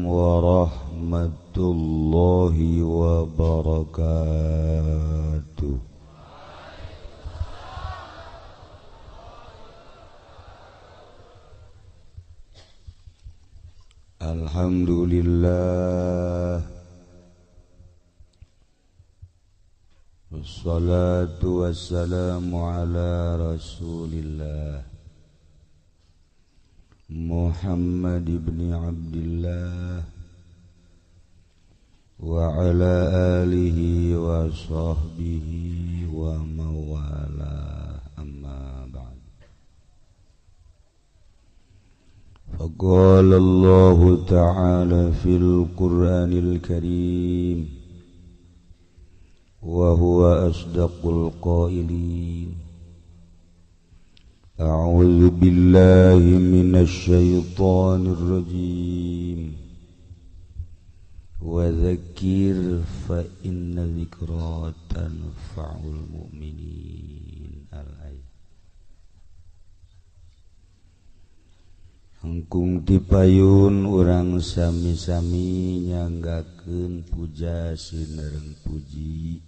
warahmatullahi wabarakatuh. Alhamdulillah, wassalatu wassalamu ala rasulillah Muhammad ibn Abdillah wa ala alihi wa sahbihi wa mawala, amma ba'd. Faqala Allahu ta'ala fil Qur'anil Karim wa huwa asdaqul qailin. A'udzu billahi minasy syaithanir rajim. Wa dzakir fa inna dzikra tanfa'ul mu'minin. Al-ayat. Hengkung tipayun urang sami-sami nyanggakeun puja sinereng puji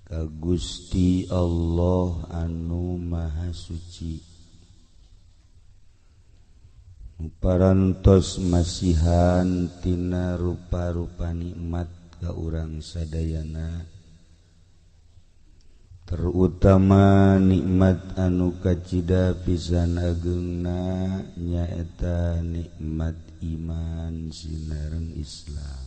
ka Gusti Allah anu Maha Suci. Parantos masihan tina rupa-rupa nikmat ka urang sadayana, terutama nikmat anu kacida pisan ageungna nyaeta nikmat iman sinareng Islam.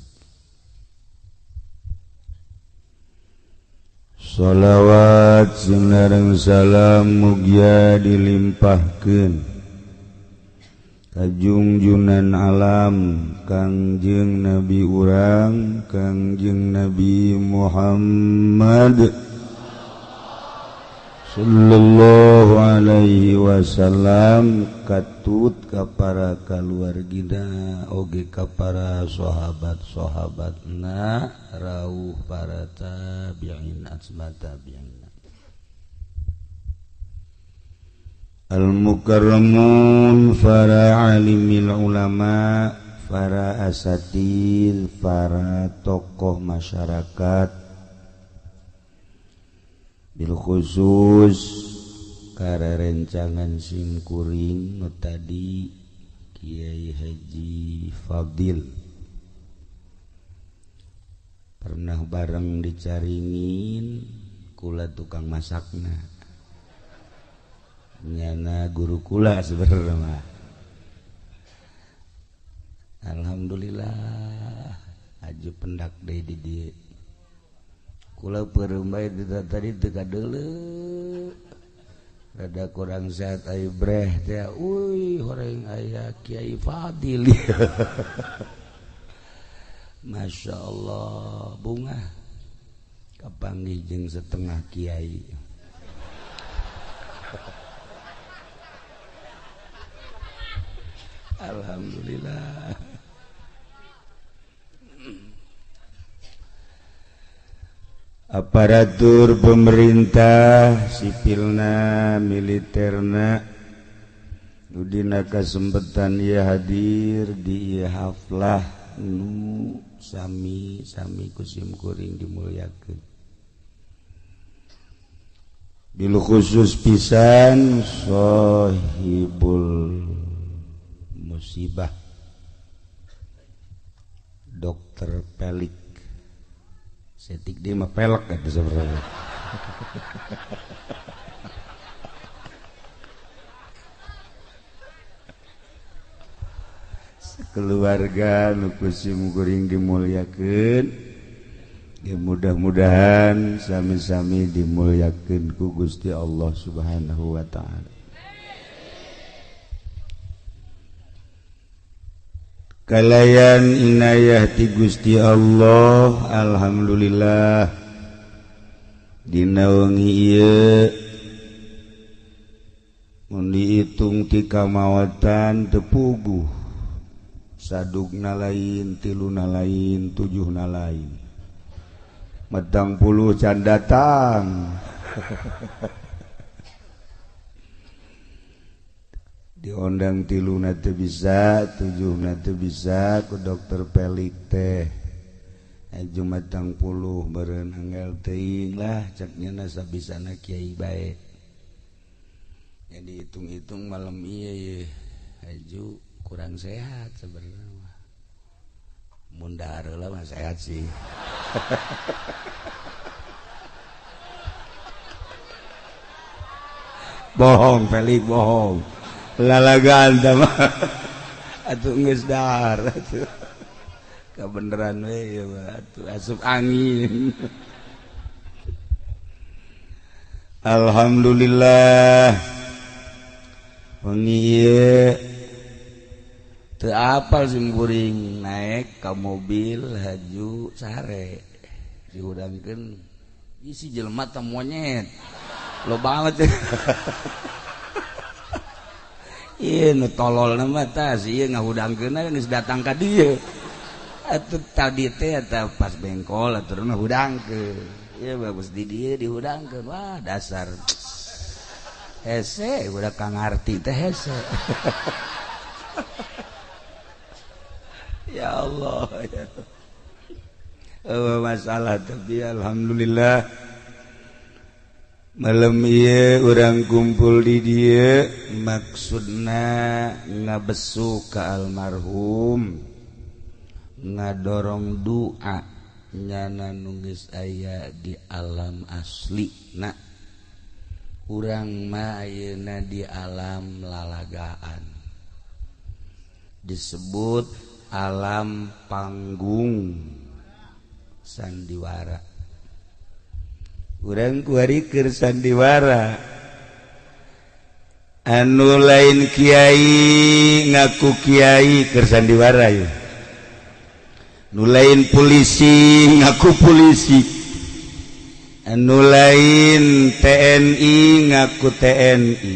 Shalawat sinareng salam mugia dilimpahkeun ka junjunan alam Kangjeng Nabi urang Kangjeng Nabi Muhammad sallallahu alaihi wasallam, katut ka para kaluargina oge ka para sahabat-sahabatna rauh para tabi'in asma tabi'in. Al-mukarramun, para alimil ulama, para asatid, para tokoh masyarakat, bil khusus kara rencangan simkuring nu tadi Kiai Haji Fadil pernah bareng dicaringin kula tukang masakna nyana guru kula sebenarnya mah. Alhamdulillah aju pendak deui di dieu. Kula peureum bae tadi teu kadeuleu. Rada kurang sehat ayu breh teh. Uy, horeng aya Kiai Fadil. Masya Allah, bunga kapanggih jeung setengah kiai. Alhamdulillah. Aparatur pemerintah sipilna militerna nu dina kasempetan ieu hadir di ieu haflah nu sami-sami ku simkuring dimulyakeun. Bil khusus pisan sahibul musibah Dokter Pelik. Setik dia mah pelek eta sebenarnya. Keluarga nu ku simkuring dimulyakeun, ya mudah-mudahan sami-sami dimulyakeun ku Gusti Allah Subhanahu wa taala. Kalayan inayah ti Gusti Allah, alhamdulillah dina wengi ieu mun diitung ti kamawatan teu puguh, sadugna lain, tiluna lain, tujuhna lain, medang puluh can datang. Diondang 3 teu bisa, 7 teu bisa ku dokter Pelik teh. Jumat 40 beureun angel teuing lah cek nya sabisana kiai bae. Jadi hitung-hitung malam ieu haju kurang sehat sebenarnya mah. Mun dahar heula mah sehat sih. Bohong Pelik bohong. Lalagaan teh mah. Atuh geus dahar atuh. Kebeneran we ieu mah atuh asup angin. Alhamdulillah. Wengi ieu teu apal simkuring naik ka mobil haju sare dihudangkeun isi jelema teh monyet lo banget. Ieu nu tololna mah tah si ieu ngahudangkeunna geus datang ka dieu. Atuh tadi teh eta pas bengkol atuh ngahudangkeun. Ieu bagus di dieu dihudangkeun. Wah dasar hese udah kang ngarti teh hese. Ya Allah ya. Masalah tapi alhamdulillah malam ieu urang kumpul di dieu maksudna ngabesu ka almarhum, ngadorong doa nyana nu geus aya di alam asli. Na urang mah ayeuna di alam lalagaan, disebut alam panggung sandiwara. Urang kuari keur sandiwara. Anu lain kiai ngaku kiai keur sandiwara ieu. Nu lain polisi ngaku polisi. Anu lain TNI ngaku TNI.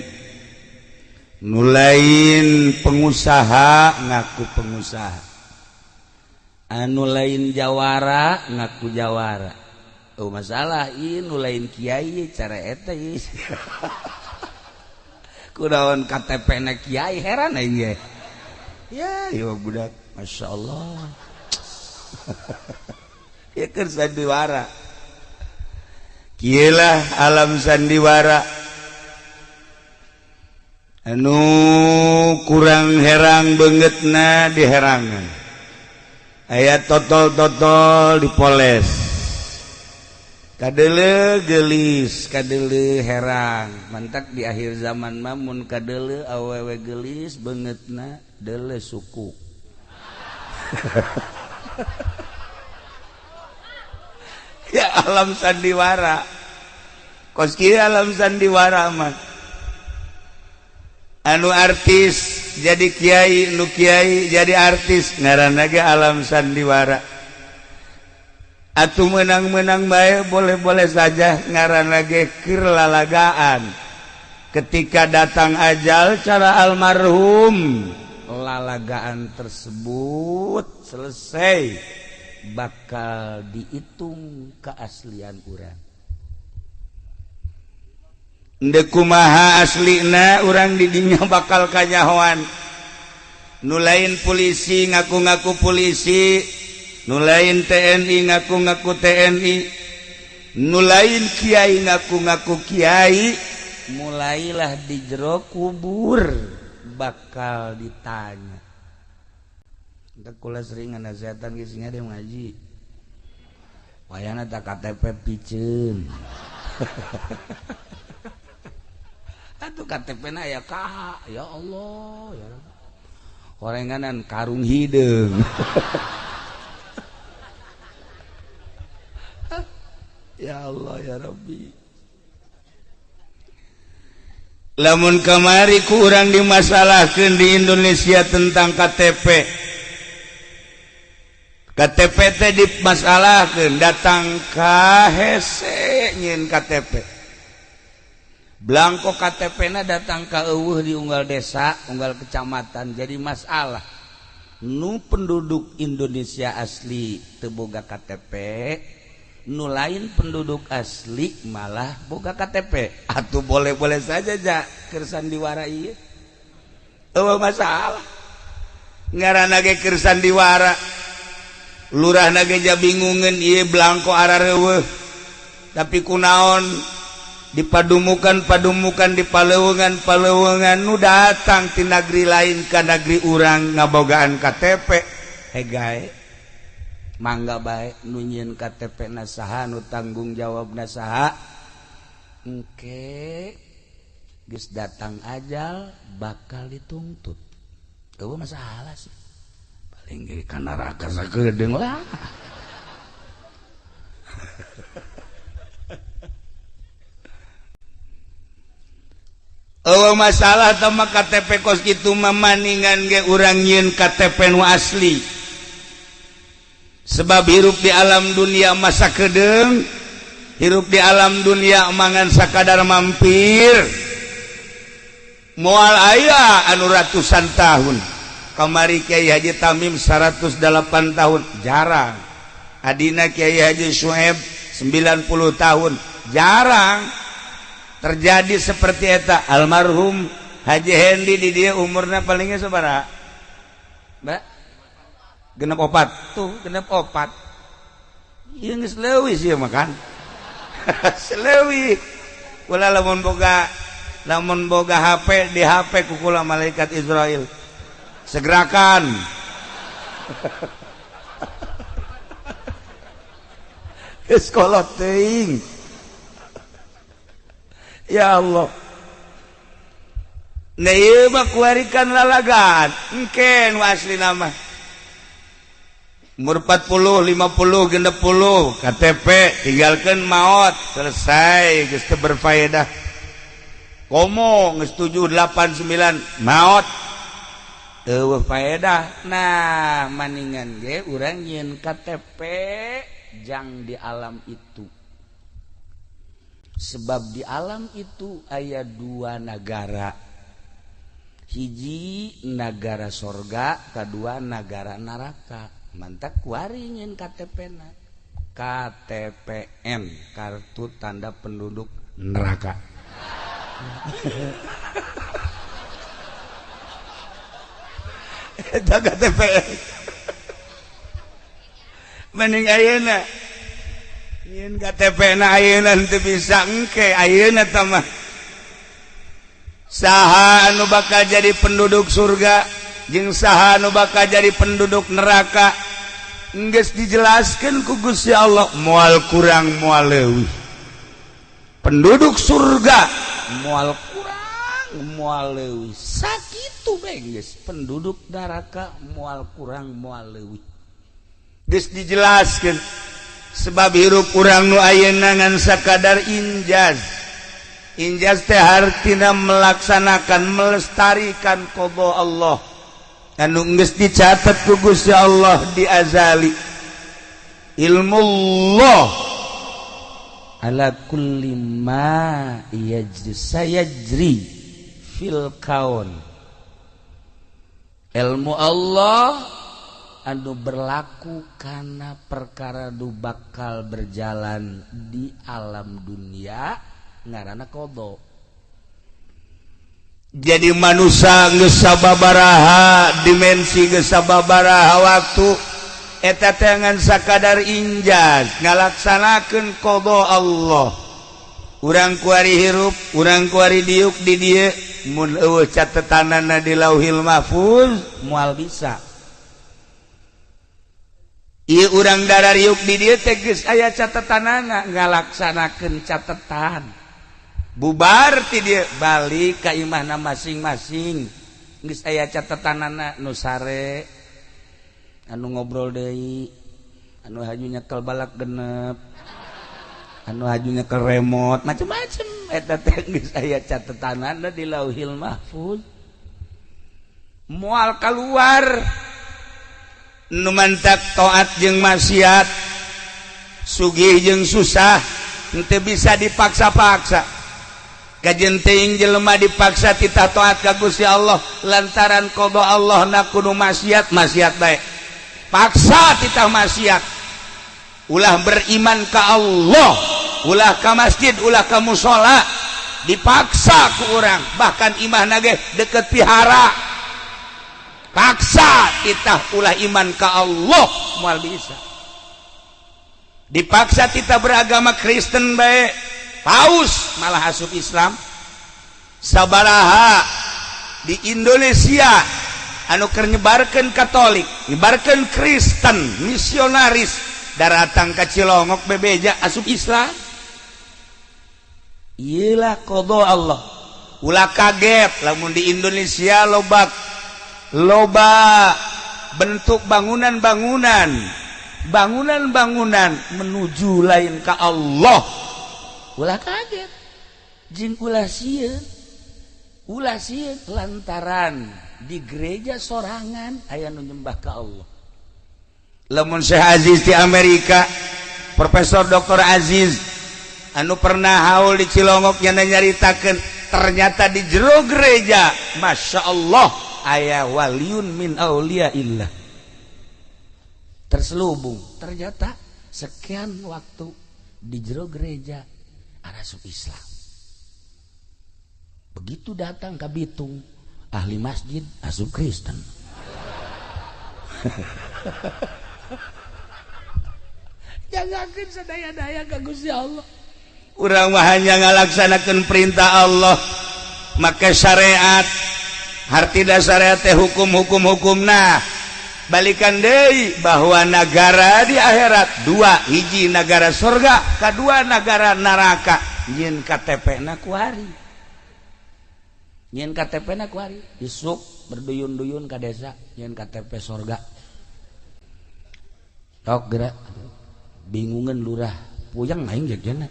Nu lain pengusaha ngaku pengusaha. Anu lain jawara ngaku jawara. Oh masalah ieu nu lain kiai cara eta ieu. Kunaon KTP na kiai heran aing ge. Ya ieu budak masyaallah. Ieu keur sandiwara. Kieu lah alam sandiwara. Anu kurang herang beungeutna diherangan. Aya totol-totol dipoles. Kadeuleu geulis, kadeuleu herang. Mantak di akhir zaman mah mun kadeuleu awewe geulis beungeutna deuleu suku. Ya alam sandiwara. Kos kieu alam sandiwara mah. Anu artis jadi kiai, nu kiai jadi artis, ngaranna ge alam sandiwara. Atuh menang-menang bae boleh-boleh saja ngaranna ge keur lalagaan. Ketika datang ajal cara almarhum, lalagaan tersebut selesai, bakal dihitung keaslian urang. Ndek kumaha aslina urang di dinya bakal kanyahoan. Nu lain polisi ngaku-ngaku polisi, nu lain TNI ngaku-ngaku TNI, nu lain kiai ngaku-ngaku kiai, mulailah di jero kubur bakal ditanya. Entek kula sering ngasihatan geus nya dia ngaji. Wayana tak KTP piceun. Atuh KTP na ya kah, ya Allah ya Rabb. Horenganan karung hideung. Ya Allah ya Rabbi. Lamun kamari ku urang dimasalahkeun di Indonesia tentang KTP. KTP teh dimasalahkeun datang ka hese nyieun KTP. Blanko KTP na datang ka eueuh di unggal desa, unggal kecamatan jadi masalah. Nu penduduk Indonesia asli teu boga KTP, nu lain penduduk asli malah boga KTP. Atuh boleh-boleh saja ja keur sandiwara ieu. Euweuh masalah, ngaranna ge keur sandiwara. Lurah ge bingungan, ieu blangko arareuweuh, tapi kunaon dipadumukan padumukan di palewengan palewengan, nu datang ti nagri lain ka nagri urang ngabogaan KTP. Hegae, mangga bae, nu nyieun KTP na saha, nu tanggung jawab na saha? Engke geus datang ajal bakal dituntut. Euweuh masalah sih, paling ge ka neraka sakedeung lah. Euweuh masalah tama KTP kos kitu mah. Maningan ge urang nyieun KTP nu asli, sebab hirup di alam dunia masa kedeung, hirup di alam dunia mangan sakadar mampir, moal aya anu ratusan tahun. Kamari Kiai Haji Tamim 108 tahun, jarang. Adina Kiai Haji Sueb 90 tahun, jarang terjadi seperti eta. Almarhum Haji Hendi di dia umurnya palingnya sabaraha, Mbak? 64 tuh, 64. Ieu geus leuwih sih makan leuwih. Kula lamun boga HP, di HP ku kula malaikat Israel segerakan. Geus kolot teuing, ya Allah. Nah, ieu mah kuarikan lalagan. Engke nu asli nama umur 40, 50, 60 KTP tinggalkan, maut, selesai, geus teu berfaedah. Komo geus 7, 8, 9, maut, euweuh faedah. Nah, maningan ge urang nyieun KTP jang di alam itu, sebab di alam itu aya dua negara: hiji negara sorga, kedua negara neraka. Mantak kuari nyieun KTP na KTPN, kartu tanda penduduk neraka. Eta KTPN. Mending ayeuna nyieun KTP na ayeuna, teu bisa engke. Ayeuna tah mah saha anu bakal jadi penduduk surga jeung saha anu bakal jadi penduduk neraka geus dijelaskeun ku Gusti Allah, moal kurang moal leuwih. Penduduk surga moal kurang moal leuwih sakitu bae geus, penduduk neraka moal kurang moal leuwih, geus dijelaskeun. Sebab hirup urang nu ayeuna ngan sakadar injaz. Injaz teh hartina melaksanakan, melestarikan qada Allah anu geus dicatat ku Gusti Allah di azali. Ilmu Allah ala kulli ma yajri sayajri fil kaun, ilmu Allah anu berlaku karena perkara du bakal berjalan di alam dunia, ngaranna qada. Jadi manusia geus sababaraha dimensi, geus sababaraha waktu, eta teh ngan sakadar injaz ngalaksanakeun qada Allah. Urang kuari hirup, urang kuari diuk di dieu, mun euweuh catetanana di Lauhil Mahfuz moal bisa. Ieu urang darariuk di dieu teh geus aya catetanana, ngalaksanakeun catetan. Bubar ti dieu balik ka imahna masing-masing, geus aya catetanana, nu sare, anu ngobrol deui, anu haju nyekel balak genep, anu haju nyekel remote, macem-macem. Eta teh geus aya catetanana di Lauhil Mahfuz, moal keluar. Nu mantak taat jeung maksiat, sugih jeung susah, henteu bisa dipaksa-paksa. Kajen teuing jelema dipaksa titah taat ka Gusti Allah lantaran qada Allah na kudu maksiat, maksiat bae. Paksa titah maksiat, ulah beriman ka Allah, ulah ka masjid, ulah ka musola, dipaksa ku urang. Bahkan imahna ge deket pihara. Paksa titah ulah iman ka Allah moal bisa. Dipaksa kita beragama Kristen bae, paus malah asup Islam. Sabaraha di Indonesia anu keur nyebarkeun Katolik, nyebarkeun Kristen, misionaris daratang ka Cilongok bebeja asup Islam. Iyalah qada Allah. Ulah kaget lamun di Indonesia loba loba bentuk bangunan-bangunan, bangunan-bangunan menuju lain ka Allah. Ulah kaget jeung ulah sieun, ulah sieun lantaran di gereja sorangan aya nu nyembah ka Allah. Lamun Syekh Aziz di Amerika, Profesor Dr. Aziz anu pernah haul di Cilongok nya nyaritakeun ternyata di jero gereja Masya Allah aya waliun min auliyaillah terselubung. Ternyata sekian waktu di jero gereja arasup Islam. Begitu datang ke Bitung, ahli masjid asup Kristen. Jangankan sadaya-daya ka Gusti Allah. Urang mah hanya ngalaksanakeun perintah Allah, make syariat. Hartina syariat teh hukum-hukum hukumna. Balikan deui bahwa nagara di akhirat dua, hiji nagara surga, kadua nagara neraka. Nyieun KTP na kuari. Nyieun KTP na kuari. Isuk berduyun-duyun ka desa nyieun KTP sorga. Tok gerak. Bingungan lurah, puyeng aing jejena.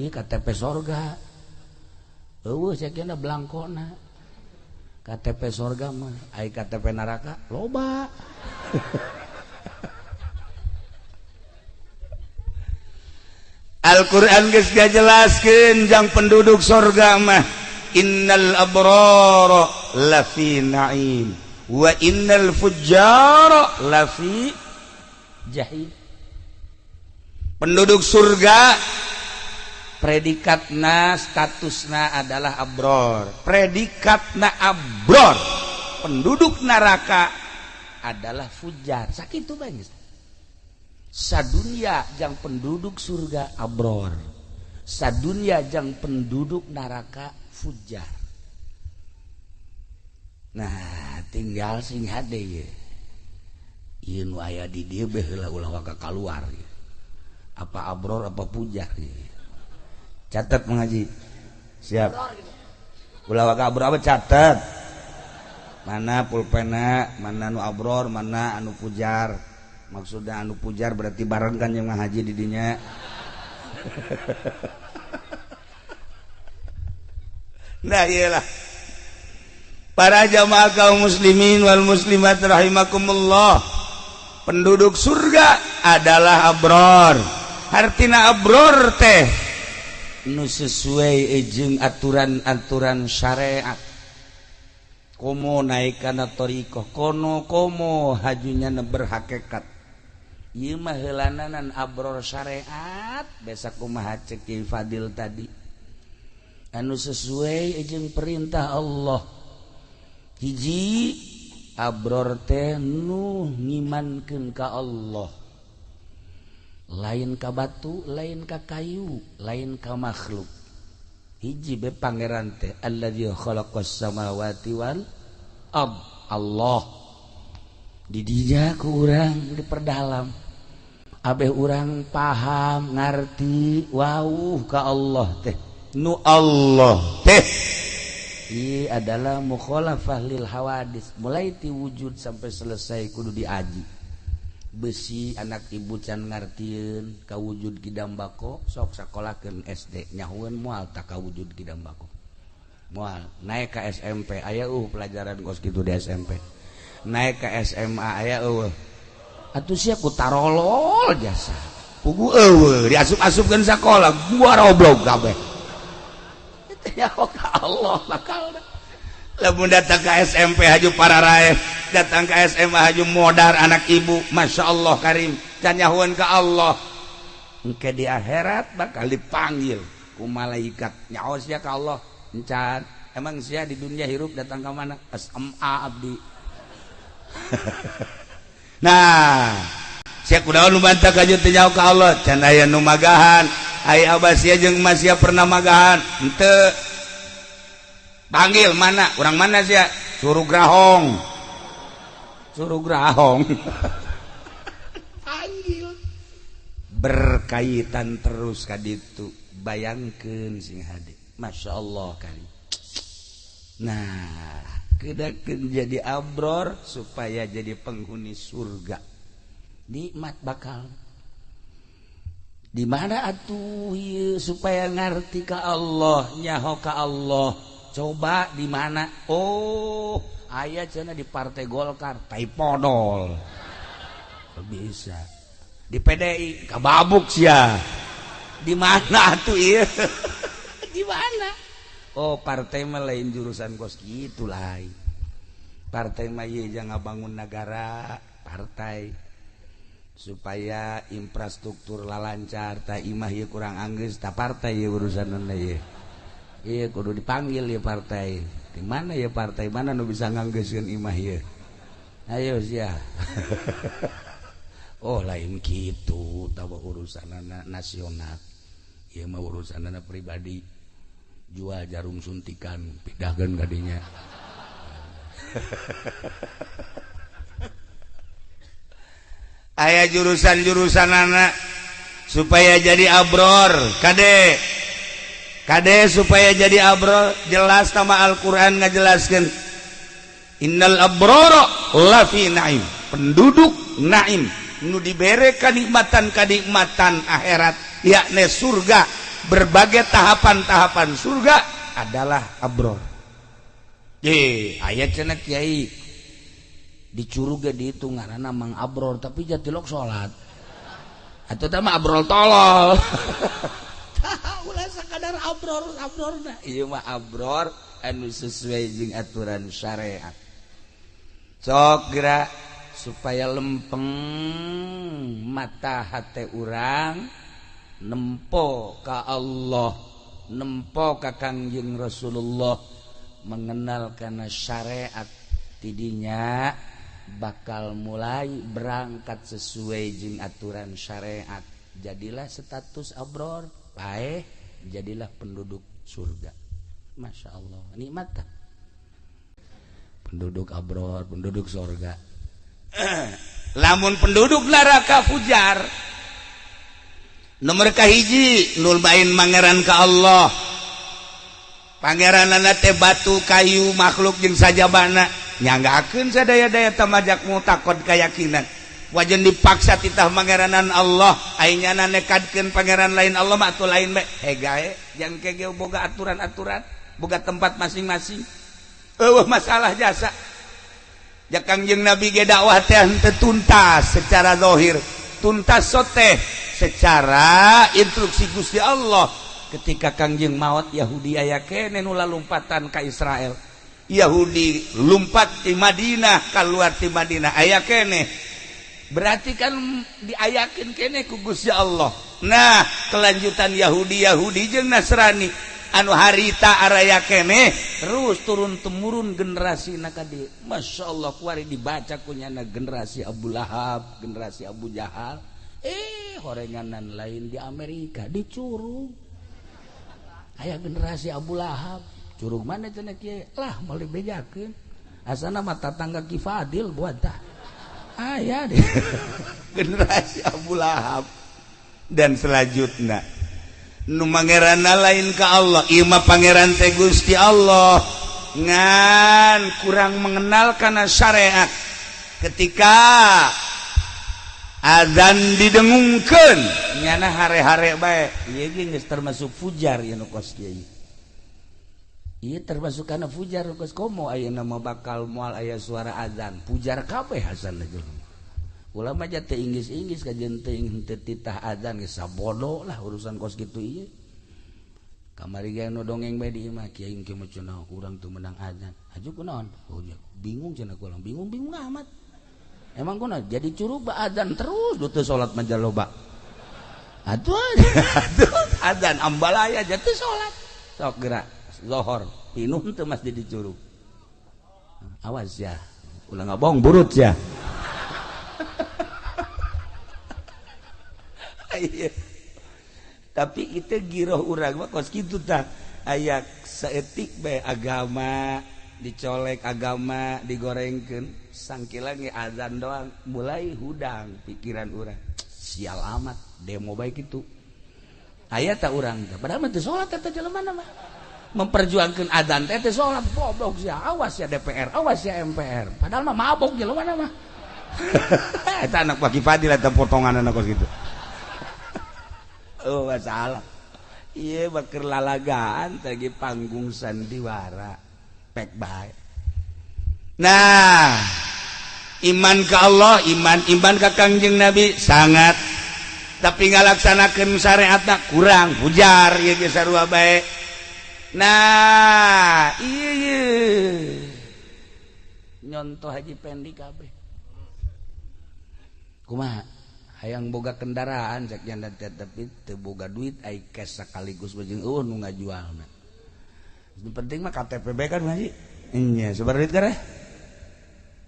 Ieu KTP sorga. Eueuh cekna blangkona. KTP sorga mah, ai KTP neraka loba. Al-Qur'an geus ngajelaskeun jang penduduk sorga mah innal abrara lafi na'im wa innal fujjara lafi jahim. Penduduk surga predikatna statusna adalah abror, predikatna abror. Penduduk neraka adalah fujar. Sakitu bae geus. Sadunya jang penduduk surga abror, sadunya jang penduduk neraka fujar. Nah, tinggal sing hade ye. Ieu nu aya di dieu beh heula ulah waka kaluar ye. Apa abror apa fujar ye. Catat mengaji. Siap. Ulah waka abror apa catat. Mana pulpena, mana anu abror, mana anu fujar. Maksudnya anu pujar berarti bareng kan yang ngaji di dinya. Nah iyalah. Para jamaah kaum muslimin wal muslimat rahimakumullah. Penduduk surga adalah abror. Artina abror teh nu sesuai jeung aturan-aturan syariat. Komo naik kana thariqah, kono komo hajunya berhakikat. Ieu mah heulananan abror syariat, besa kumaha ceuk Ki Fadil tadi. Anu sesuai jeung perintah Allah. Hiji abror teh nu ngimankeun ka Allah. Lain ka batu, lain ka kayu, lain ka makhluk. Hiji be pangeran teh alladzi khalaqas samawati wal ard. Allah. Di dinya ku urang diperdalam. Abeh urang paham, ngarti, wauh ka Allah teh. Nu Allah teh ieu adalah mukhalafah lil hawadis. Mulai ti wujud sampai selesai kudu diaji. Besi anak ibu can ngartieun ka wujud kidam bako, sok sakolakeun SD nyahueun moal tak ka wujud kidam bako. Moal naik ka SMP aya pelajaran kos kitu di SMP. Naik ke SMA aya eueuh. Atuh sia ku tarolol jasa. Pugu eueuh diasup-asupkeun sakola gua roblok kabeh. Itu nyaho ka Allah bakal. Lamun datang ke SMP haju pararaeh, datang ke SMA haju modar anak ibu, Masya Allah karim, can nyahoeun ka Allah. Engke di akhirat bakal dipanggil ku malaikat. Nyaho sia ka Allah, encan. Emang sia di dunia hirup datang ka mana? SMA abdi. Nah, sia kunaon nu bantah ka teu nyaho ka Allah? Can aya nu magahan. Ai abah sia jeung emak sia pernah magahan? Henteu. Panggil mana? Urang mana sia? Curug Rahong. Curug Rahong. Panggil. Berkaitan terus ka ditu. Bayangkeun sing hade. Masya Allah kali. Nah, kedakeun jadi abror supaya jadi penghuni surga. Nikmat bakal. Di mana atuh ieu supaya ngarti ka Allah, nyaho ka Allah. Coba di mana? Oh, aya cenah di Partai Golkar, tai podol. Bisa. Di PDI, kababuk sia. Di mana atuh ieu? Di mana? Oh, partai mah lain jurusan kos kitu lain. Partai mah ieu jangan bangun negara, partai supaya infrastruktur lalancar, ta imah ieu kurang anggeus, ta partai ieu urusanna ieu. Ieu kudu dipanggil ieu partai. Di mana ya partai mana nu bisa nganggeuskeun imah ieu? Ayo sia. Oh, lain kitu tawa urusanana nasional. Ieu mah urusanana pribadi. Jual jarum suntikan, pindahkeun ka dinya. Aya jurusan-jurusan anak supaya jadi abror, kade kade supaya jadi abror jelas sama Al-Qur'an ngajelaskeun innal abrara lafi naim, penduduk naim nu dibere kanikmatan-kanikmatan akhirat yakni surga, berbagai tahapan-tahapan surga adalah abror. Aya cenah kiai di curug ge dihitung ngaranna Mang Abror tapi jatilok salat. Atuh teh mah abrol tolol. Tah ulah sakadar abror abrorna. Ieu mah abror anu sesuai jeung aturan syariat. Sok geura supaya lempeng mata hate urang nempo ka Allah, nempo ka Kangjeng Rasulullah, mengenal kana syariat tidinya bakal mulai berangkat sesuai jeung aturan syariat. Jadilah status abror, paeh jadilah penduduk surga. Masya Allah, nikmat tak? Penduduk abror, penduduk surga. Lamun penduduk neraka fujar, nomor kahiji nul bain mangeran ka Allah. Pangeranana teh batu, kayu, makhluk jeung sajabana. Nyanggakeun sadaya-daya tamajak mutakod keyakinan. Wajan dipaksa titah pangeranan Allah, aing nyana nekadkeun pangeran lain Allah mah atuh lain bae. Hegae jang kege boga aturan-aturan, boga tempat masing-masing. Eueuh masalah jasa. Ja Kangjeng Nabi ge dakwah teh henteu tuntas secara zahir, tuntas soteh secara instruksi Gusti Allah. Ketika Kangjeng maot Yahudi aya keneh nu lalumpatan ka Israel. Yahudi lumpat di Madinah, keluar di Madinah aya keneh. Berarti kan diayakeun keneh ku Gusti Allah. Nah, kelanjutan Yahudi Yahudi jeung Nasrani anu harita araya keneh terus turun temurun generasi ka dieu. Masya Allah kuari dibaca kunyana generasi Abu Lahab, generasi Abu Jahal. Horenganan lain di Amerika di Curug. Aya generasi Abu Lahab. Curug mana cenah kieu? Lah moal dibejakeun. Asana mah tatangga Ki Fadil buat tah. Aya deh. Generasi Abu Lahab dan selanjutnya nu mangeranna lain ka Allah, ieu mah pangeran teh Gusti Allah. Ngan kurang mengenal kana syariat. Ketika azan didengungkeun nyana hare-hare bae, ieu ge geus termasuk fujar ieu nu kos kieu. Ieu termasuk kana fujar kos komo ayeuna mah bakal moal aya suara azan, fujar kabeh azan jelema. Ulah mah teu inggis-inggis kajeun teuing teu titah azan geus sabodo lah urusan kos kitu ieu. Kamari ge nu dongeng bae di imah kiai engke mah cenah urang teu meunang azan. Haju kunaon? Oh bingung cenah kula, bingung-bingung amat. Emang kunaon jadi curug ba azan terus du teu salat mah loba. Atuh azan ambalaya teu salat. Sok geura zohor pinuh teu masjid di curug. Awas ya. Ulah ngabohong burut ya. Tapi kita giroh urang mah kos kitu tah. Aya saeutik bae agama dicolek, agama digorengkeun, sangkila ge azan doang mulai hudang pikiran urang. Sial amat demo bae kitu. Aya ta urang teh padahal mah teu salat eta jelema mah. Memperjuangkeun azan teh teu salat, goblok sia, awas ya DPR, awas ya MPR. Padahal mah mabok jelema mah. Eta anak Paki Fadil eta potonganna kos kitu. Oh masalah. Iya bakar lalagaan tadi panggung sandiwara pek bae. Nah, iman ke Allah, iman ke Kangjeng Nabi sangat, tapi ngalaksanakeun syariatna kurang, pujar ieu ge sarua bae. Nah, iya nyontoh Haji Pendi kabeh. Kumaha? Hayang boga kendaraan cek janda teh tapi teu boga duit ai cash sekaligus bajing eueuh nu ngajualna. Nu penting mah KTP bae kan ngaji. Nya sabar duit kareh.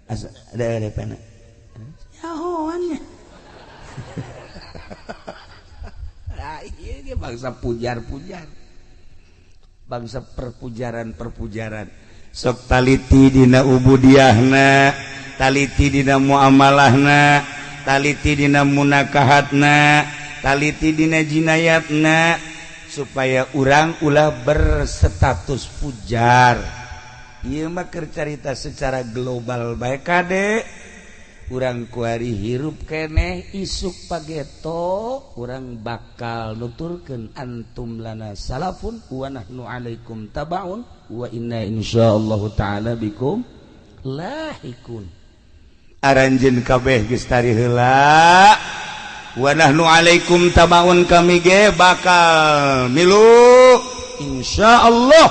Asa ada pena. Nyahoan nya. Nah, ieu ge bangsa pujar-pujar. Bangsa perpujaran-perpujaran. Sok taliti dina ubudiahna, taliti dina muamalahna, taliti dina munakahatna, taliti dina jinayatna, supaya urang ulah berstatus pujar. Ieu mah keur carita secara global bae kade. Urang kuari hirup keneh isuk pageto urang bakal nuturkeun antum lana salafun wa nahnu alaikum tabaun wa inna insyaallah taala bikum lahikun. Aranjeun kabeh geus tari heula wa nahnu alaikum tabaun, kami ge bakal milu insyaallah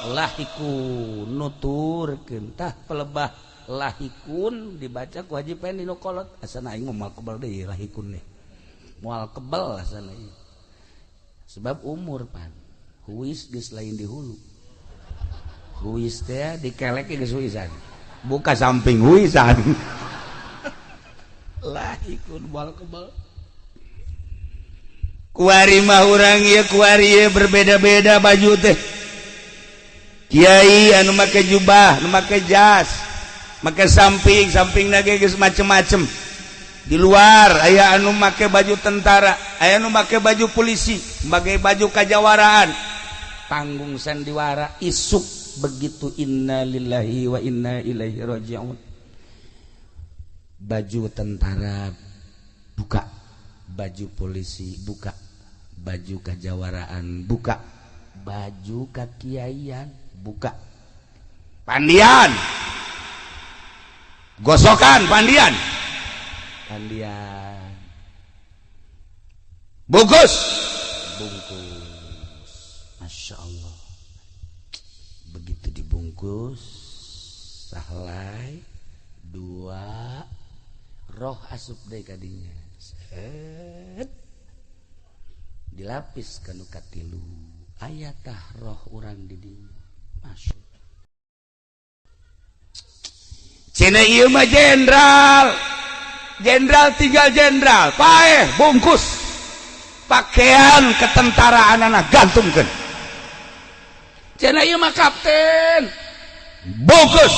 lahikun nuturkeun. Tah pelebah lahikun dibaca ku Haji Pendi nu kolot asana aing moal kebel deui lahikun nih, moal kebel asana ieu sebab umur pan huis geus lain di hulu, huis teh dikelek geus huisan buka samping huisan. Lahikun moal kebel kuari mah urang ieu kuari ieu berbeda-beda baju teh. Kiai anu make jubah, anu make jas, make samping, samping lagi geus macem-macem. Di luar aya anu make baju tentara, aya anu make baju polisi, make baju kajawaraan. Panggung sandiwara isuk begitu innalillahi wa inna ilaihi rajiun. Baju tentara buka, baju polisi buka, baju kajawaraan buka, baju kakiaian buka, pandian gosokan, pandian pandian bungkus bungkus. Masya Allah, begitu dibungkus sahlai dua roh asup deui kadinya, set dilapis kanu katilu aya tah roh urang di dinya. Masya cenah ieu mah jenderal, jenderal tinggal jenderal paeh bungkus pakaian ketentaraan anak gantungkeun. Cenah ieu mah kapten bungkus.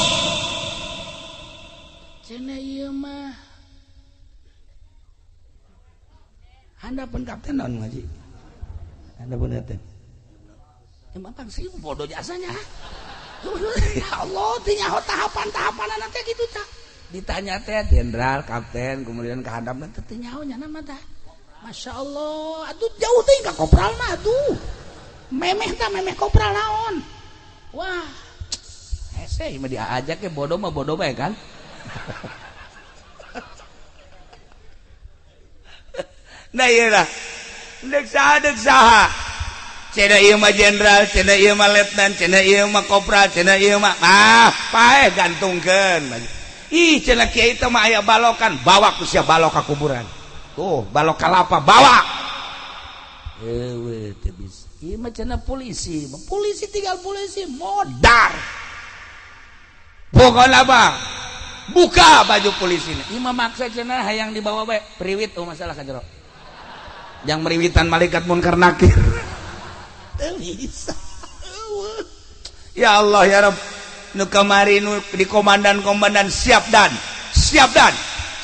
Cenah ieu mah handapeun kapten naon ngaji, handapeun kapten emang bangsa ieu bodoh jasanya. Ya Allah, teu tahapan-tahapan teh kitu tah. Ditanya teh jenderal, kapten, kemudian ke handapna teh teu nyaho nya mah tah. Masya Allah, atuh jauh teh ka kopral mah atuh. Memeh tah memeh kopral naon. Wah, hese mah diajak ke bodoh mah bodoh bae kan. Nah ieu lah. Deuk saha deuk saha. Cenah ieu mah jenderal, cenah ieu mah letnan, cenah ieu mah kopral, cenah ieu mah ah paeh gantungkeun. Ih cenah kiai teh mah aya balokan, bawa ku sia balok ka kuburan. Tuh, balok kalapa bawa. Eueuh teu bisa. Ieu mah cenah polisi, polisi tinggal polisi modar. Pokona mah Buka baju polisi. Ieu mah maksa cenah hayang dibawa bae priwit oh masalah ka jero. Yang meriwitan malaikat munkar nakir. Teu bisa. Ya Allah ya Rabb. Nu kamari nu di komandan-komandan siap dan, siap dan,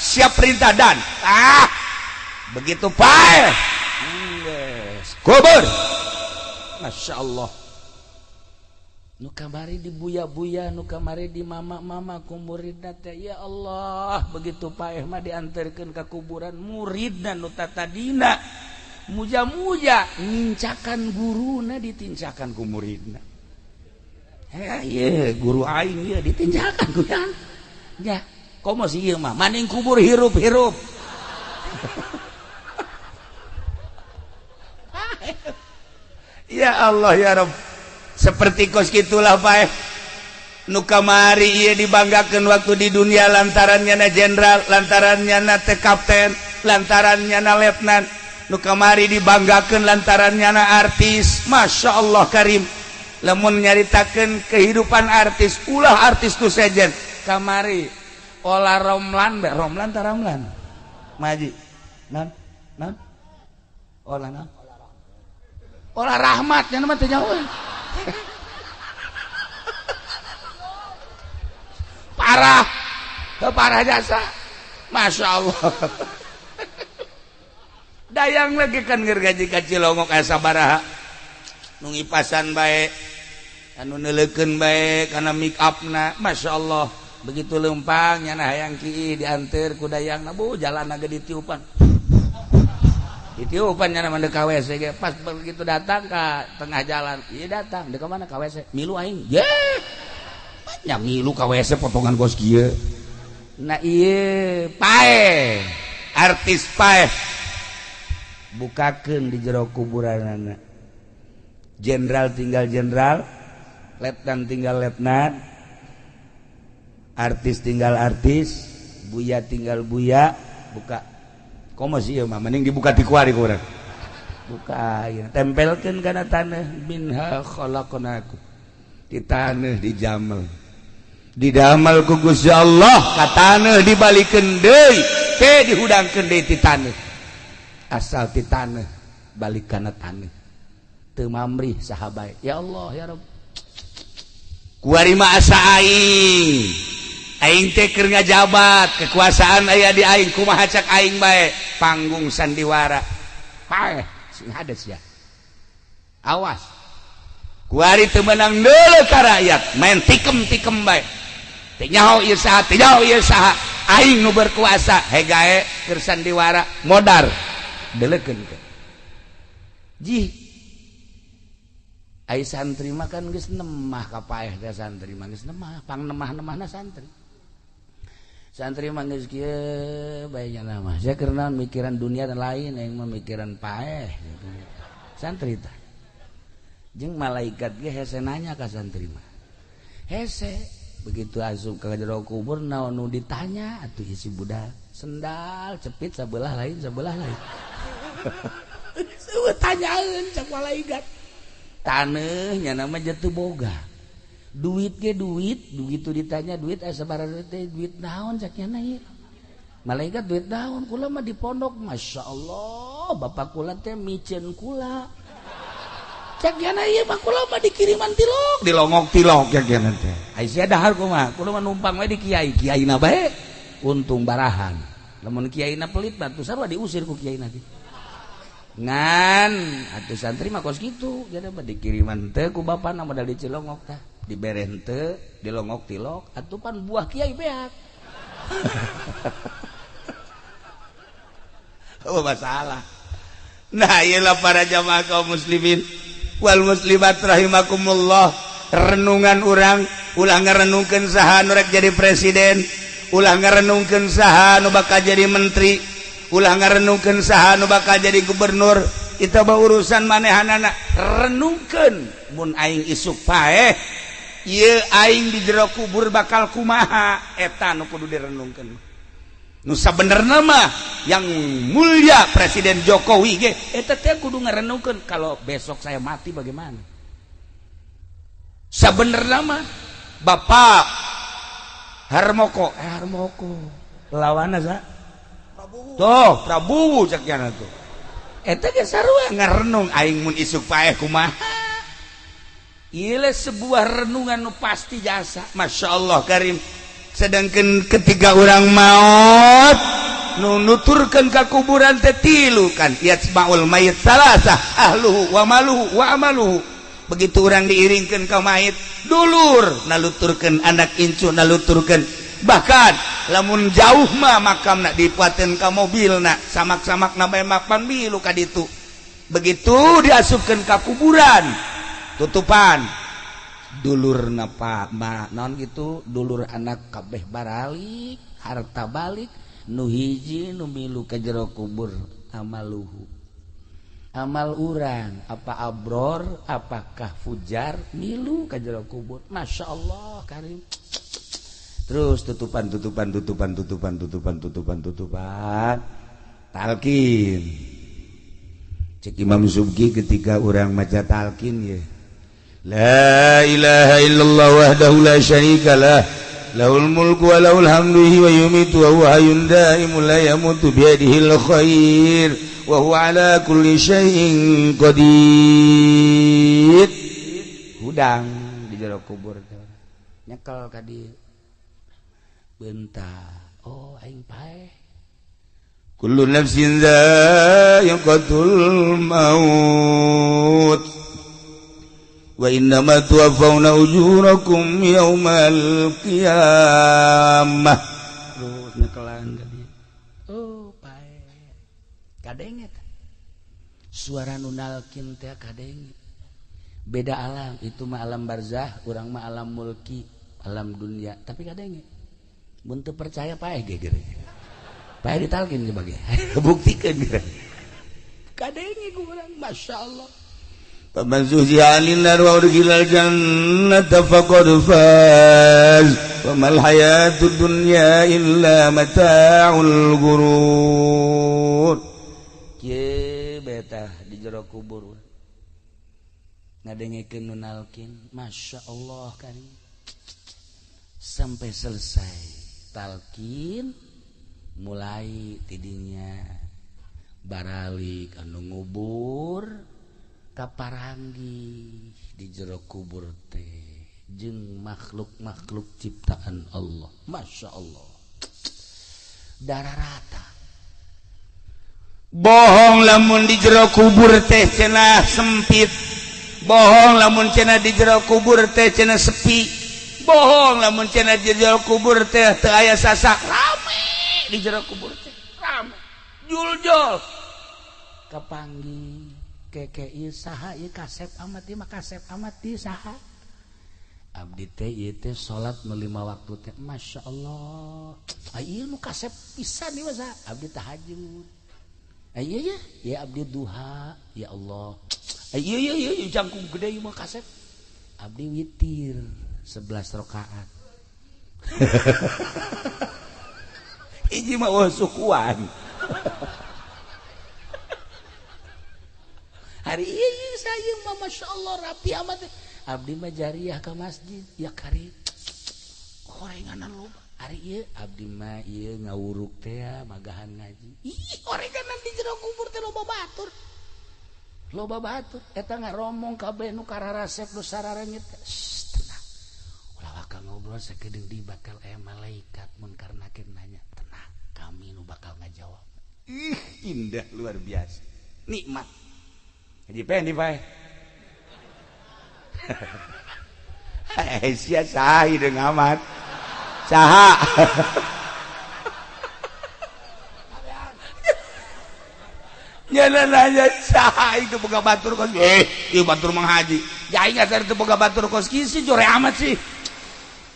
siap perintah dan. Ah. Begitu pae. Kubur. Masya Allah. Nu kamari di buya-buya, nu kamari di mama-mama ku muridna teh ya Allah, begitu paeh mah diantarkeun ka kuburan muridna nu tatadina muja-muja ngincakan guruna ditincakan ku muridna. Heh ieu guru aing ieu ditincakan ku ya. Komo sih ieu mah maning kubur hirup-hirup. Ya Allah ya Rabb. Seperti kos gitulah paeh. Nu kamari ieu dibanggakeun waktu di dunia lantarannya na jenderal, lantarannya na teh kapten, lantarannya na letnan. Nu kamari dibanggakeun lantarannya na artis. Masya Allah karim. Lamun nyaritakeun kehidupan artis, ulah artis tu sejen. Kamari olah Romlan, Romlan ta Ramlan. Maji. Non? Non? Olah non? Olah rahmat nya mah teu jauh. Parah, parah jasa, masya Allah. Dayang lagi kan gergaji kacilongok aya sabaraha, nu ngipasan bae, anu neuleukeun bae kana make upna, masya Allah. Begitu lempang nyana hayang kieu dianteur ku dayangna, bu jalanna ge ditiupan. Ditiupan nyana mah ka WC ge, pas begitu datang ka tengah jalan, ieu datang, deuk ka mana ka WC? Milu aing. Ye. Nya milu ka WC potongan kos kieu. Nah ieu paeh, artis paeh. Bukakeun di jero kuburanana. Jenderal tinggal jenderal, letnan tinggal letnan, artis tinggal artis, buya tinggal buya, buka. Komo sih mah mending dibuka di kuari kurang. Buka ya, tempelkeun kana tanah minha khalaqnakum. Di tanah dijamel. Didamel ku Gusti Allah ka taneuh dibalikeun deui, teh dihudangkeun deui ti taneuh. Asal ti taneuh balik kana taneuh. Teu mamrih saha bae. Ya Allah ya Rabb. Kuari mah asa aing. Aing teh keur ngajabat, kekuasaan aya di aing, kumaha cak aing bae, panggung sandiwara. Paeh, sing hades ya. Awas. Kuari teu meunang deuleu ka rakyat, main tikem-tikem bae. Teu nyaho ieu saha, teu nyaho ieu saha. Aing nu berkuasa, hegae keur sandiwara modar. Deleukeun teh. Jih. Ai santri mah kan geus nemah ka paeh teh santri mah geus nemah, pang nemah-nemahna santri. Santri mah geus kieu bae nya mah. Saya keur naon mikiran dunia dan lain, aing mah mikiran paeh. Santri tah. Jeung malaikat ge hese nanya ka santri mah. Hese begitu asup ka jero kubur naon nu ditanya atuh isi budak sendal cepit sabelah lain sebelah lain. Seueuh tanyaeun cak malaikat. Taneuh nya nama jatuh boga. Duit ge duit, begitu ditanya duit aya sabaraha teh duit naon cak nya ieu. Malaikat duit naon kula mah di pondok, Masya Allah, bapak kula teh miceun kula. Cak nya ieu mah kula mah dikiriman tilok, dilongok-tilok cak nya teh. Ai sia dahar kumaha? Kula mah numpang we di kiai, kiaina bae untung barahan. Lamun kiaina pelit batu sarua diusir ku kiaina teh. Ngan atuh santri mah kos kitu, jadi mah dikiriman teh ku bapana modal dicilongok tah, dibere henteu, dilongok tilok, atuh pan buah kiai beak. Oh masalah. Nah iyalah para jamaah kaum muslimin wal muslimat rahimakumullah, renungan urang ulah ngarenungkeun saha nu rek jadi presiden, ulah ngarenungkeun saha nu bakal jadi menteri, ulah ngarenungkeun saha nu bakal jadi gubernur. Itu mah urusan manehanana. Renungkeun mun aing isuk paeh ieu aing di jero kubur bakal kumaha, eta nu kudu direnungkeun. Nu sabenerna mah yang mulia Presiden Jokowi ge eta teh kudu ngarenungkeun kalau besok saya mati bagaimana. Sabenerna mah Bapak Harmoko, Harmoko. Lawanna sa? Prabowo. Tuh, Prabowo cek nyana tuh. Eta ge sarua ngarenung aing mun isuk paeh kumaha. Ieu sebuah renungan nu pasti jasa. Masya Allah karim. Sedangkan ketika orang maut nu nuturkeun ka kuburan teh tilu kan yatsmaul mayit salasah ahluhu wa maluhu wa amaluhu. Begitu orang diiringkeun ka mayit dulur naluturkeun anak incu naluturkeun, bahkan lamun jauh mah makamna dipuateun ka mobilna samak-samakna bae mapan milu ka ditu. Begitu diasupkeun ka kuburan tutupan dulur napa ma non gitu dulur anak kabeh baralik harta balik nu hiji nu milu ka jero kubur amaluhu amal urang apa abror apakah fujar milu ka jero kubur. Masya Allah karim. Terus tutupan tutupan tutupan tutupan tutupan tutupan tutupan talqin. Cek Imam Subki ketika urang maca talqin ya, la ilaha illallah wahdahu la syarika lah lahul mulku wa lahul hamdu wa yumitu wa huwa hayyun daimun la yamutu biyadihil khair wa huwa ala kulli syai'in qadir. Hudang di jero kubur nyekel ka dieu bentar, oh aing paeh. Kullu nafsin dha'iqatul maut wa innama tuwaffawna ujurakum yaumal qiyamah. Terus nyekelan ka dieu. Oh paeh. Kadenge teh. Suara nu nalkin teh kadenge. Beda alam, itu mah alam barzah, urang mah alam mulki, alam dunia, tapi kadenge. Mun teu percaya paeh geger. Paeh ditalkin sebagai buktikeun geura. Kadenge ku urang, Masya Allah. Faman zuhziha 'anil nar wa udkhilal jannata faqad faz wa mal hayatud dunya illa mata'ul ghurur. Kieu bae tah di jero kubur ngadengekeun nu nalkin, Masya Allah kan. Sampai selesai talqin mulai tidinya baralik anu ngubur kaparanggih di jero kubur teh jeung makhluk-makhluk ciptaan Allah. Masya Allah, darah rata. Bohong lamun di jero kubur teh cenah sempit, bohong lamun cenah di jero kubur teh cenah sepi, bohong lamun cenah di jero kubur teh teu aya sasak. Rame di jero kubur teh, rame juljol kapanggih keke ieu saha ieu kasep amat ieu mah kasep amat ieu saha abdi teh ieu teh salat nu 5 waktu teh Masya Allah ieu nu kasep pisan ieu mah saha abdi tahajud ieu ya ya abdi duha ya Allah ieu ieu ieu jangkung gede ieu mah kasep abdi witir 11 rakaat. Hiji mah eueuh sukuan. Hari ieu saya mah Masya Allah rapi amat. Abdi mah jariah ka masjid ya kari gorenganan loba. Hari ieu abdi mah ieu ngawuruk teh magahan ngaji. Ih gorenganan di jero kubur teh loba batur. Loba batur eta ngaromong kabeh nu kararasep nu sarareungit. Tenang. Ulah waka ngobrol sakedeung di bakal aya malaikat munkar nakir nanya. Tenang, kami nu bakal ngajawab. Ih indah luar biasa. Nikmat. Haji Pendi pae. Sia saha hideung amat. Saha. Nyana nanya saha itu boga batur kos. Ieu batur Mang Haji. Ya aing asar teu boga batur kos kieu sih jore amat sih.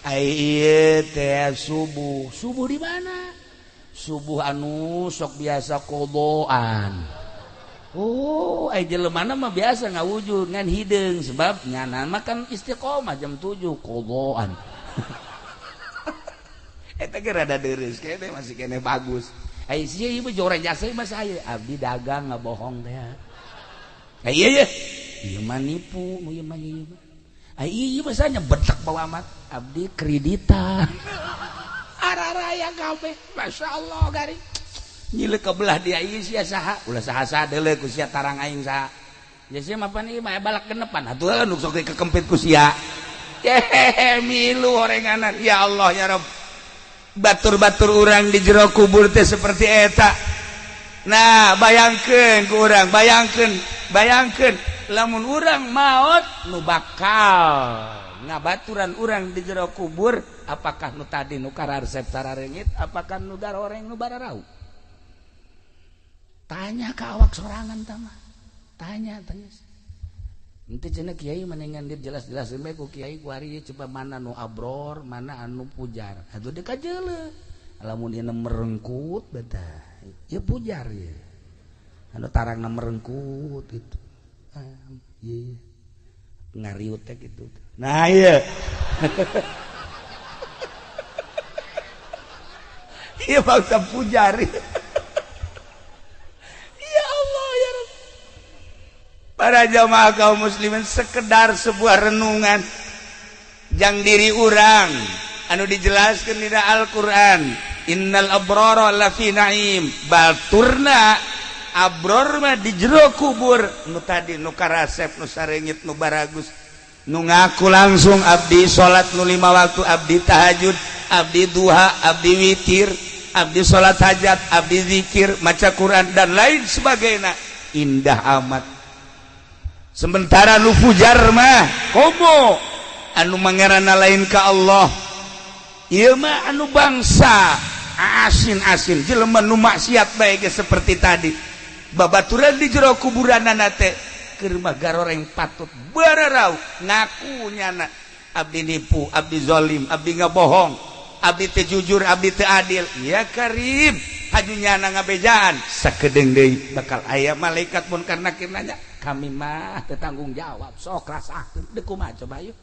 Ai ieu teh subuh. Subuh di mana? Subuh anu sok biasa kodoan. Oh, ai jelemana mah biasa ngawujud ngan hideung sebab nyana mah kan istiqomah jam 7 kodoan. Eta ge rada deureuh keneh masih keneh bagus. Ai sia ieu jore jasa mah saya abdi dagang ngabohong teh. Ai ieu ye. Ieu mah nipu, ieu mah ieu mah. Ai ieu mah saya betek bawa amat abdi kreditan. Bararaya kabeh. Masya Allah garing. Nyilek ke belah dia ieu sia saha? Ulah saha-saha deuleu ku sia tarang aing saha. Ya sia mah pan ieu mah balak genepan. Atuh nu sok kekempit ku sia. Yehehe milu horenganan. Ya Allah ya Rabb. Batur-batur urang di jero kubur teh seperti eta. Nah, bayangkeun ku urang, bayangkeun, bayangkeun lamun urang maot nu bakal ngabaturan urang di jero kubur, apakah nu tadi nu kararesep tarareungit, apakah nu garoreng nu bararau? Tanya ka awak sorangan tah mah. Tanya, tanya. Ente cenah kiai mendingan dia jelas-jelas bae ku kiai ku ari coba mana nu abror, mana anu pujar. Atuh deuk kajeuleuh. Lamun ieu merengkut betah. Ya pujar ya. Anu tarangna merengkut gitu. Iya. Ngariut teh gitu. Nah iya. Iya bangsa pujar. Ya Allah ya Rabb. Para jamaah kaum muslimin, sekedar sebuah renungan jang diri urang anu dijelaskan di Al-Qur'an, innal abrara lafi na'im. Baturna abror mah di jero kubur nu tadi nu karasep nu sarengit nu baragus nu ngaku langsung abdi salat nu 5 waktu, abdi tahajud, abdi duha, abdi witir, abdi salat hajat, abdi zikir, maca Quran dan lain sebagainya. Indah amat. Sementara nu fujar mah komo anu mangarana lain ka Allah. Ieu mah anu bangsa asin-asin jelema nu maksiat bae ge seperti tadi. Babaturan di jero kuburanana teh keur mah garoreng patut bararau ngaku nyana abdi nipu, abdi zalim, abdi ngabohong, abdi teu jujur, abdi teu adil. Ya karim, haju nyana ngabejaan sakedeung deui bakal aya malaikat munkar nakir nanya, kami mah teu tanggung jawab, sok rasakeun. Deuk kumaha coba yeuh?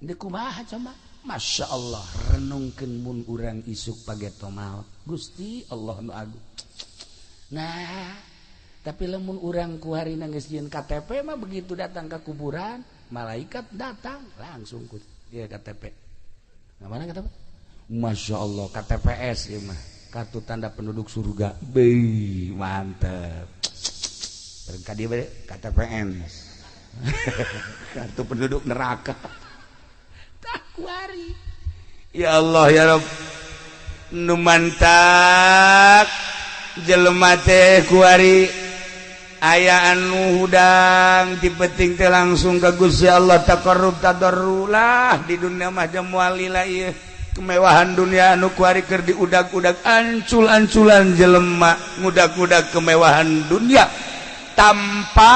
Deuk kumaha coba? Masya Allah, renungkeun mun urang isuk pageto maot. Gusti Allah nu agung. Nah, tapi lamun urang ku harina geus jieun KTP mah begitu datang ke kuburan, malaikat datang langsung ku dia KTP. Nah, mana KTP? Masya Allah, KTPS ieu mah, kartu tanda penduduk surga. Beuh, mantep. Bareng ka dieu bae KTPN. Kartu penduduk neraka. Takwari. Ya Allah ya Rabb. Nu mantak jelema teh kuari aya anu hudang ti penting teh langsung ka Gusti Allah taqarrub tadarrulah di dunia mah moal lila ieu kemewahan dunia anu kuari keur diudag-udag ancul-anculan jelema ngudag-udag kemewahan dunia tanpa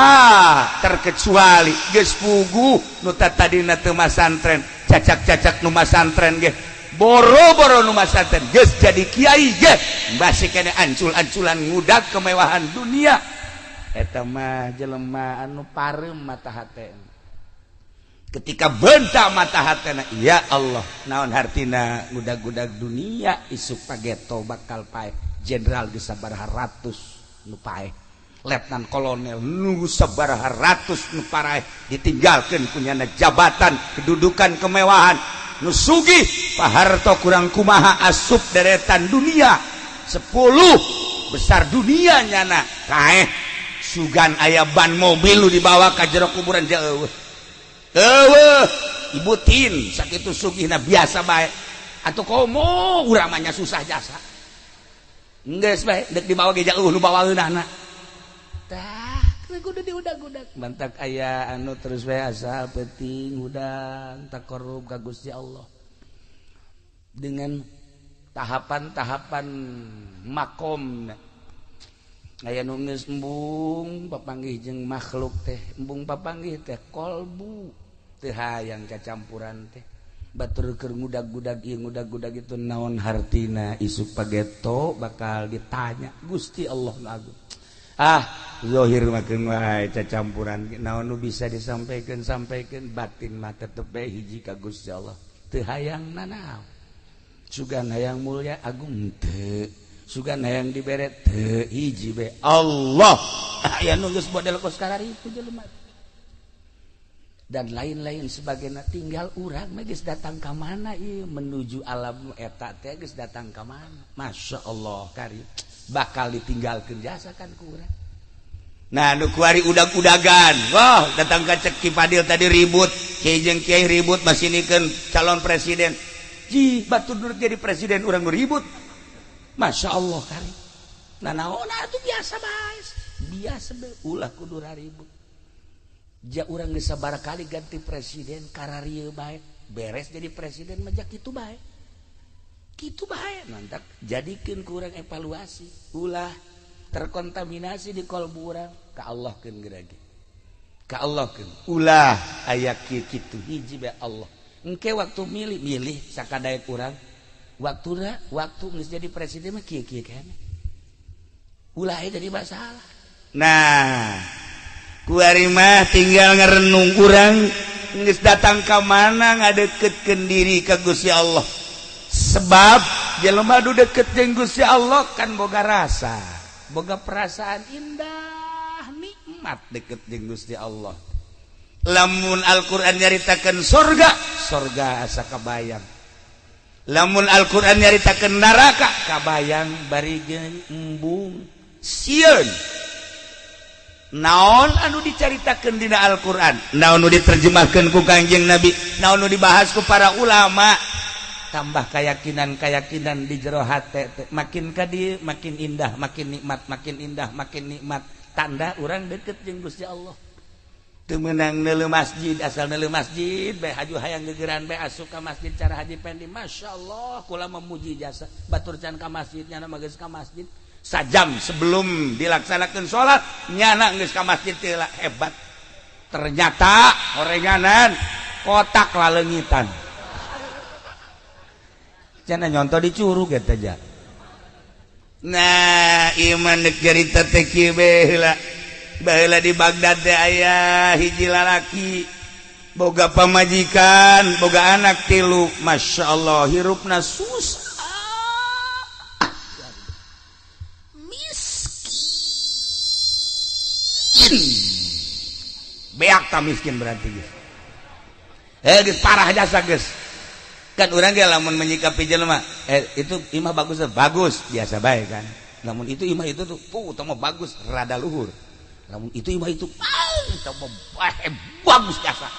terkecuali geus puguh nu tadina teu masantren cacak-cacak nu masantren ge boro-boro nu masantren geus jadi kiai ge masih kene ancul-anculan ngudag kemewahan dunia. Eta mah jelema anu pareum mata hatena. Ketika benta mata hatena, ya Allah, naon hartina ngudag-gudag dunia isuk pageto bakal paeh jenderal geus sabaraha ratus nu paeh, letnan kolonel nu sabaraha ratus nu paraeh, ditinggalkeun kunyana jabatan, kedudukan, kemewahan. Nu sugih Pak Harto kurang kumaha asup deretan dunia 10 besar dunia nyana kaeh sugan aya ban mobil lu dibawa ka jero kuburan jauh. Eueuh ibu tin sakitu sugihna biasa bae atuh komo urang mah nya susah jasa. Geus bae deuk dibawa ge jauh nu bawaeunana. Tah kudu diudag-udag mantak aya anu terus bae asal penting hudang taqarrub ka Gusti Allah dengan tahapan-tahapan makom. Aya nu geus embung papanggih jeung makhluk teh, embung papanggih teh kolbu teu hayang cacampuran teh. Batur keur ngudag-gudag ieu ngudag-gudag itu naon hartina isuk pageto bakal ditanya Gusti Allah nu agung. Ah, zahir mah keun wae cacampuran naon nu bisa disampaikan sampaikan, batin mah tetep bae hiji ka Gusti Allah. Teu hayang nanaon. Sugan hayang mulia agung teu. Sugan hayang dibere teu, hiji bae Allah. Aya nu geus model kos kararitu jelema. Dan lain-lain sebagainya. Tinggal urang mah geus datang ka mana ieu menuju alam eta teh geus datang ka mana. Masya Allah kari bakal ditinggalkeun jasa kan ku urang. Nah, nu kuari udag-udagan. Wah, datang ka cek Ki Fadil tadi ribut, kiai jeung kiai ribut masih nikeun calon presiden. Ji, batur nu jadi presiden urang nu ribut. Masya Allah kari. Nah, naon atuh biasa bae. Biasa bae ulah kudu ribut. Ja urang geus sabaraha kali ganti presiden kararieu bae, beres jadi presiden mah kitu bae. Kitu bae mantak jadikeun ku urang evaluasi, ulah terkontaminasi di kolbu urang ka Allah keun geura ge. Ka Allah keun. Ulah aya kieu kitu. Hiji bae Allah. Engke waktu milih milih sakadaek urang. Waktuna waktu geus jadi presiden mah kieu-kieu keneh. Ulah aya jadi masalah. Nah, kuari mah tinggal ngerenung urang geus datang ka mana ngadeketkeun diri ka Gusti Allah. Sebab jelema nu deket jeung Gusti Allah kan boga rasa, boga perasaan indah, nikmat deket jeung Gusti Allah. Lamun Al-Qur'an nyaritakeun sorga, sorga asa kabayang. Lamun Al-Qur'an nyaritakeun neraka, kabayang bari jeung embung sieun. Naon anu dicaritakeun dina Al-Qur'an, naon nu diterjemahkeun ku Kangjeng Nabi, naon nu dibahas ku para ulama, tambah keyakinan-keyakinan di jero hate teh makin ka dieu makin indah, makin nikmat, makin indah, makin nikmat. Tanda urang deket jeung Gusti Allah. Teu meunang neuleuh masjid, asal neuleuh masjid bae haju hayang gegeran bae asup ka masjid cara Haji Pendi. Masya Allah, kula memuji jasa batur can ka masjid nyana mah geus ka masjid sajam sebelum dilaksanakan sholat nyana geus ka masjid teh hebat. Ternyata orenganan kotak laleungitan. Cenah nyontoh di curug eta ja. Nah, iman dek cerita teh kieu baheula. Baheula di Baghdad teh aya hiji lalaki boga pamajikan, boga anak tilu. Masya Allah, hirupna susah. Miskin. Beak ta miskin berarti geus. Geus parah jasa geus. Kan urang ge lamun menyikapi jelema, itu imah bagus, bagus, biasa bae kan. Lamun itu imah itu tuh, teu mah bagus, rada luhur. Lamun itu imah itu, teu mah bagus jasa.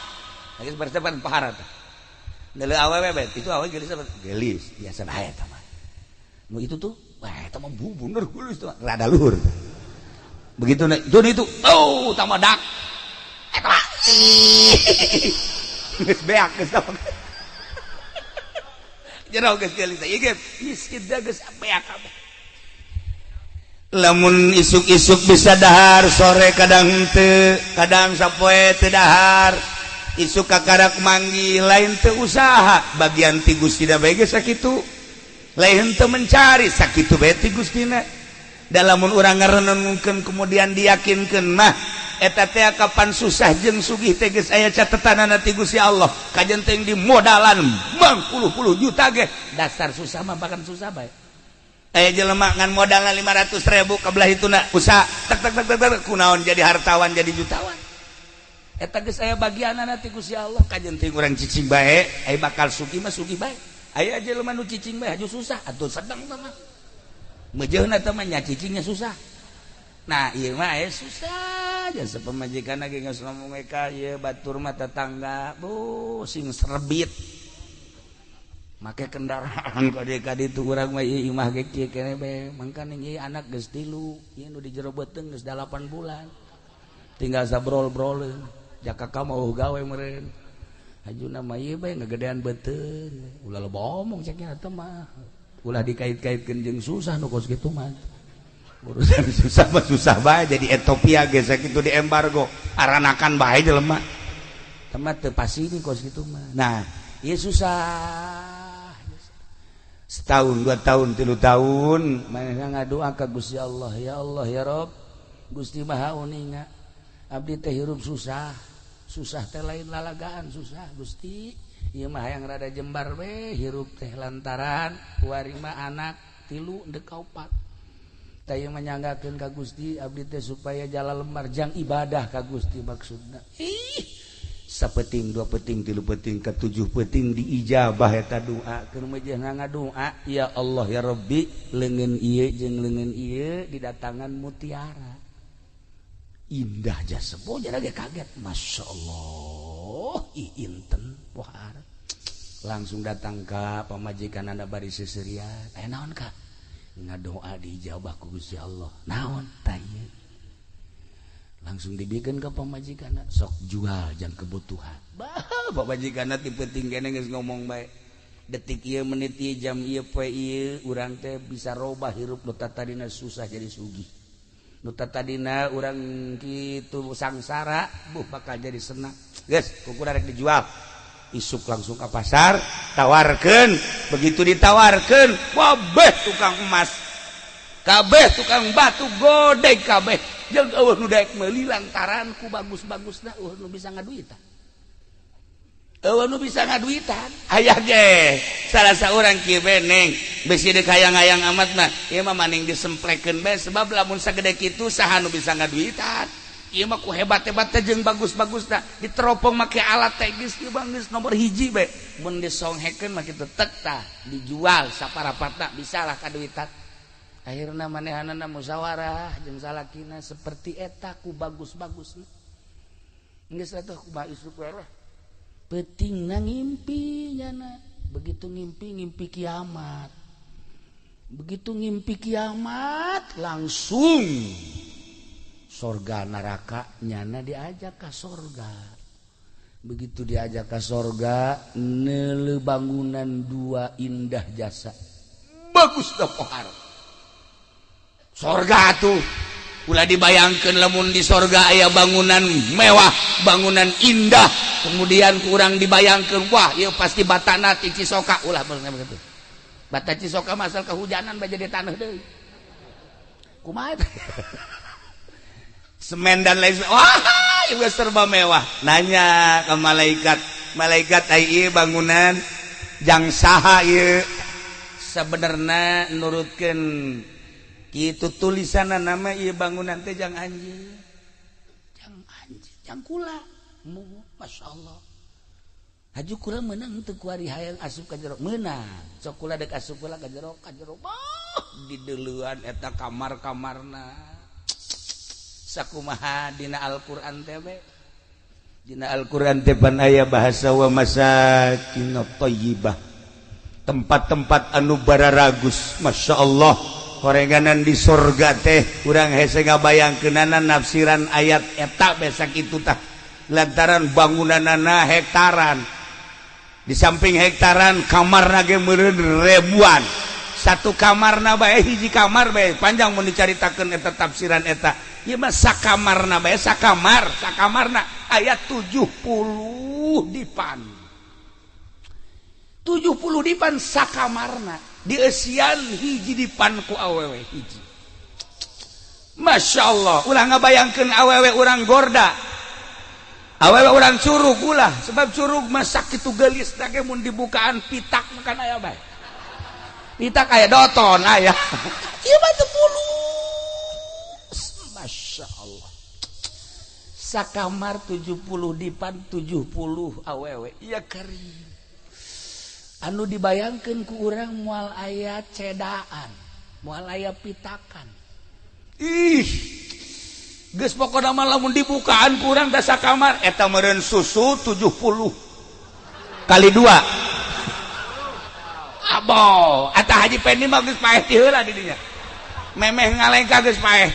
Geus bersepan pahara tah. Neuleuh awewe bae, itu awewe geulis apa? Geulis, biasa bae eta mah. Nu itu tuh, wah eta mah bener geulis tuh, rada luhur. Begitu itu, oh tambah dak. Eta mah. Geus beak geus tah. Jero geus geulis ieu ge miskin geus beak kabeh. Lamun isuk-isuk bisa dahar, sore kadang henteu, kadang sapoe teu dahar. Isuk kakarak manggih lain teu usaha, bagian ti Gustina bae ge sakitu. Lain teu mencari sakitu bae ti Gustina. Da lamun urang ngarenungkeun kemudian diyakinkeun mah eta teh kapan susah jeung sugih teh geus aya catetanana ti Gusti Allah. Kajen teh di modalan mangpuluh-puluh juta ge dasar susah mah bahkan susah bae. Aya jelema ngan modalna 500.000 kabelah hituna usaha tek tek tek tek kunaon jadi hartawan jadi jutawan. Eta geus aya bagianana ti Gusti Allah. Kajen teh urang cicing bae, aya bakal sugih mah sugih bae. Aya jelema nu cicing bae haju susah atuh sedang teh mah. Meujeuna teh mah nya cicingnya susah. Nah, ieu mah aya susah jasa pamajikan ge geus ngomong ka ieu batur mah tetangga, bu sing serebit. Make kendaraan kade-kade itu urang mah ieu imah ge kieu keneh bae. Mangkaning ieu anak geus 3, ieu nu di jero beuteung geus 8 bulan. Tinggal sabrol-broleun. Jaka ka mau gawe meureun. Hajuna mah ieu bae ngagedean beuteung. Ulah loba omong cek nya teh mah. Ulah dikait-kaitkeun jeung susah nu kos kitu mah. Urusan susah mah susah bae jadi Ethiopia ge sakitu di embargo. Aranakan bae jelema. Teh mah teu pasini kos kitu mah. Nah, ieu susah. Setahun, 2 tahun, 3 tahun manehna ngadoa ka Gusti Allah, ya Allah ya Rob, Gusti Maha Uninga, abdi teh hirup susah, susah teh lain lalagaan susah Gusti, ieu mah hayang rada jembar we hirup teh lantaran kuari mah anak 3 deuk ka 4. Tah ieu mah nyanggakeun ka Gusti abdi teh supaya jala lembar jang ibadah ka Gusti maksudna. Ih, Sapeting, dua peting, tilu peting, ketujuh peting diijabah eta doa. Keur mejehna ngadoa, ya Allah ya Rabbi, leungeun ieu jeung leungeun ieu didatangan mutiara. Indah jasa, bojana ge kaget. Masya Allah, ih inten pohar. Langsung datang ka pamajikan anda bari seserian. Eh naon ka? Ngadoa diijabah ku Gusti Allah. Naon tah ieu? Langsung dibikin ke pamajikan, sok jual jang kebutuhan. Bah, pamajikan ti peuting kene geus ngomong bae. Detik ieu, menit ieu, jam ieu, poe ieu, urang teh bisa robah hirup nu tadina susah jadi sugih. Nu tadina urang kitu sangsara, buh bakal jadi senang. Geus, ku rek dijual. Isuk langsung ke pasar, tawarkeun. Begitu ditawarkeun, wabeh tukang emas. Kabeh tukang batu godeg kabeh. Jeung eueuh nu daek meuli lantaran ku bagus-bagusna eueuh nu bisa ngaduitan. Eueuh nu bisa ngaduitan. Aya ge salah saurang kieu beneng besi deuk hayang-hayang amat mah ieu mah maning disemplekeun bae sebab lamun sagede kitu saha nu bisa ngaduitan. Ieu mah ku hebat-hebat teh jeung bagus-bagusna diteropong make alat teh geus ieu mah geus nomor hiji bae. Mun disonghekeun mah kitu tek tah dijual saparapatna bisalah kaduitan. Akhirna manehanana musyawarah jeung salakina seperti eta ku bagus-bagusna. Geus atuh kumaha isuk we lah. Peutingna ngimpi nyana. Begitu ngimpi ngimpi kiamat. Begitu ngimpi kiamat langsung sorga neraka nyana diajak ka sorga. Begitu diajak ka sorga neuleuh bangunan dua indah jasa. Bagus dah pohar. Sorga tuh ulah dibayangkan lamun di sorga aya bangunan mewah, bangunan indah, kemudian kurang dibayangkan wah ieu pasti batana ti Cisoka, ulah begitu. Bata Cisoka masal kehujanan bae jadi tanah deui. Kumaha teh? Semen dan lain wah ieu serba mewah. Nanya ke malaikat, malaikat ai ieu bangunan jang saha ieu? Sebenarna nurutkeun kitu tulisanna nama ieu bangunan teh jang anjeun. Jang anjeun, jang kula. Masya Allah. Haju kula meunang teu kuari hayang asup ka jero. Meunang. Sok kula deuk asup kula ka jero, ka jero. Bah, dideuleuan eta kamar-kamarna. Sakumaha dina Al-Qur'an teh we. Dina Al-Qur'an teh pan aya bahasa wa masakin thayyibah. Tempat-tempat anu bararagus, Masya Allah. Horenganan di sorga teh urang hese ngabayangkeunana nafsiran ayat eta besak itu tah lantaran bangunanana hektaran, di samping hektaran kamarna ge meureun ribuan, satu kamarna bae hiji kamar bae panjang mun dicaritakeun eta tafsiran eta ieu mah sakamarna bae sakamar sakamarna aya 70 dipan, 70 dipan sakamarna dieusian hiji dipan ku awewe hiji. Masya Allah, ulah ngabayangkeun awewe urang gorda, awewe urang curug ulah, sebab curug mah sakitu geulis teh mun dibukaan pitak makan aya bae, pitak aya doton aya ieu mah teu pulus. Masya Allah, sakamar 70 dipan 70 awewe, iya karim. Anu dibayangkeun ku urang moal aya cedaan, moal aya pitakan. Ih, geus pokona mah lamun dibukaan ku urang da sakamar eta meureun susu 70 kali 2. Abo, eta Haji Pendi mah geus paeh ti heula di dinya. Memeh ngalengka geus paeh.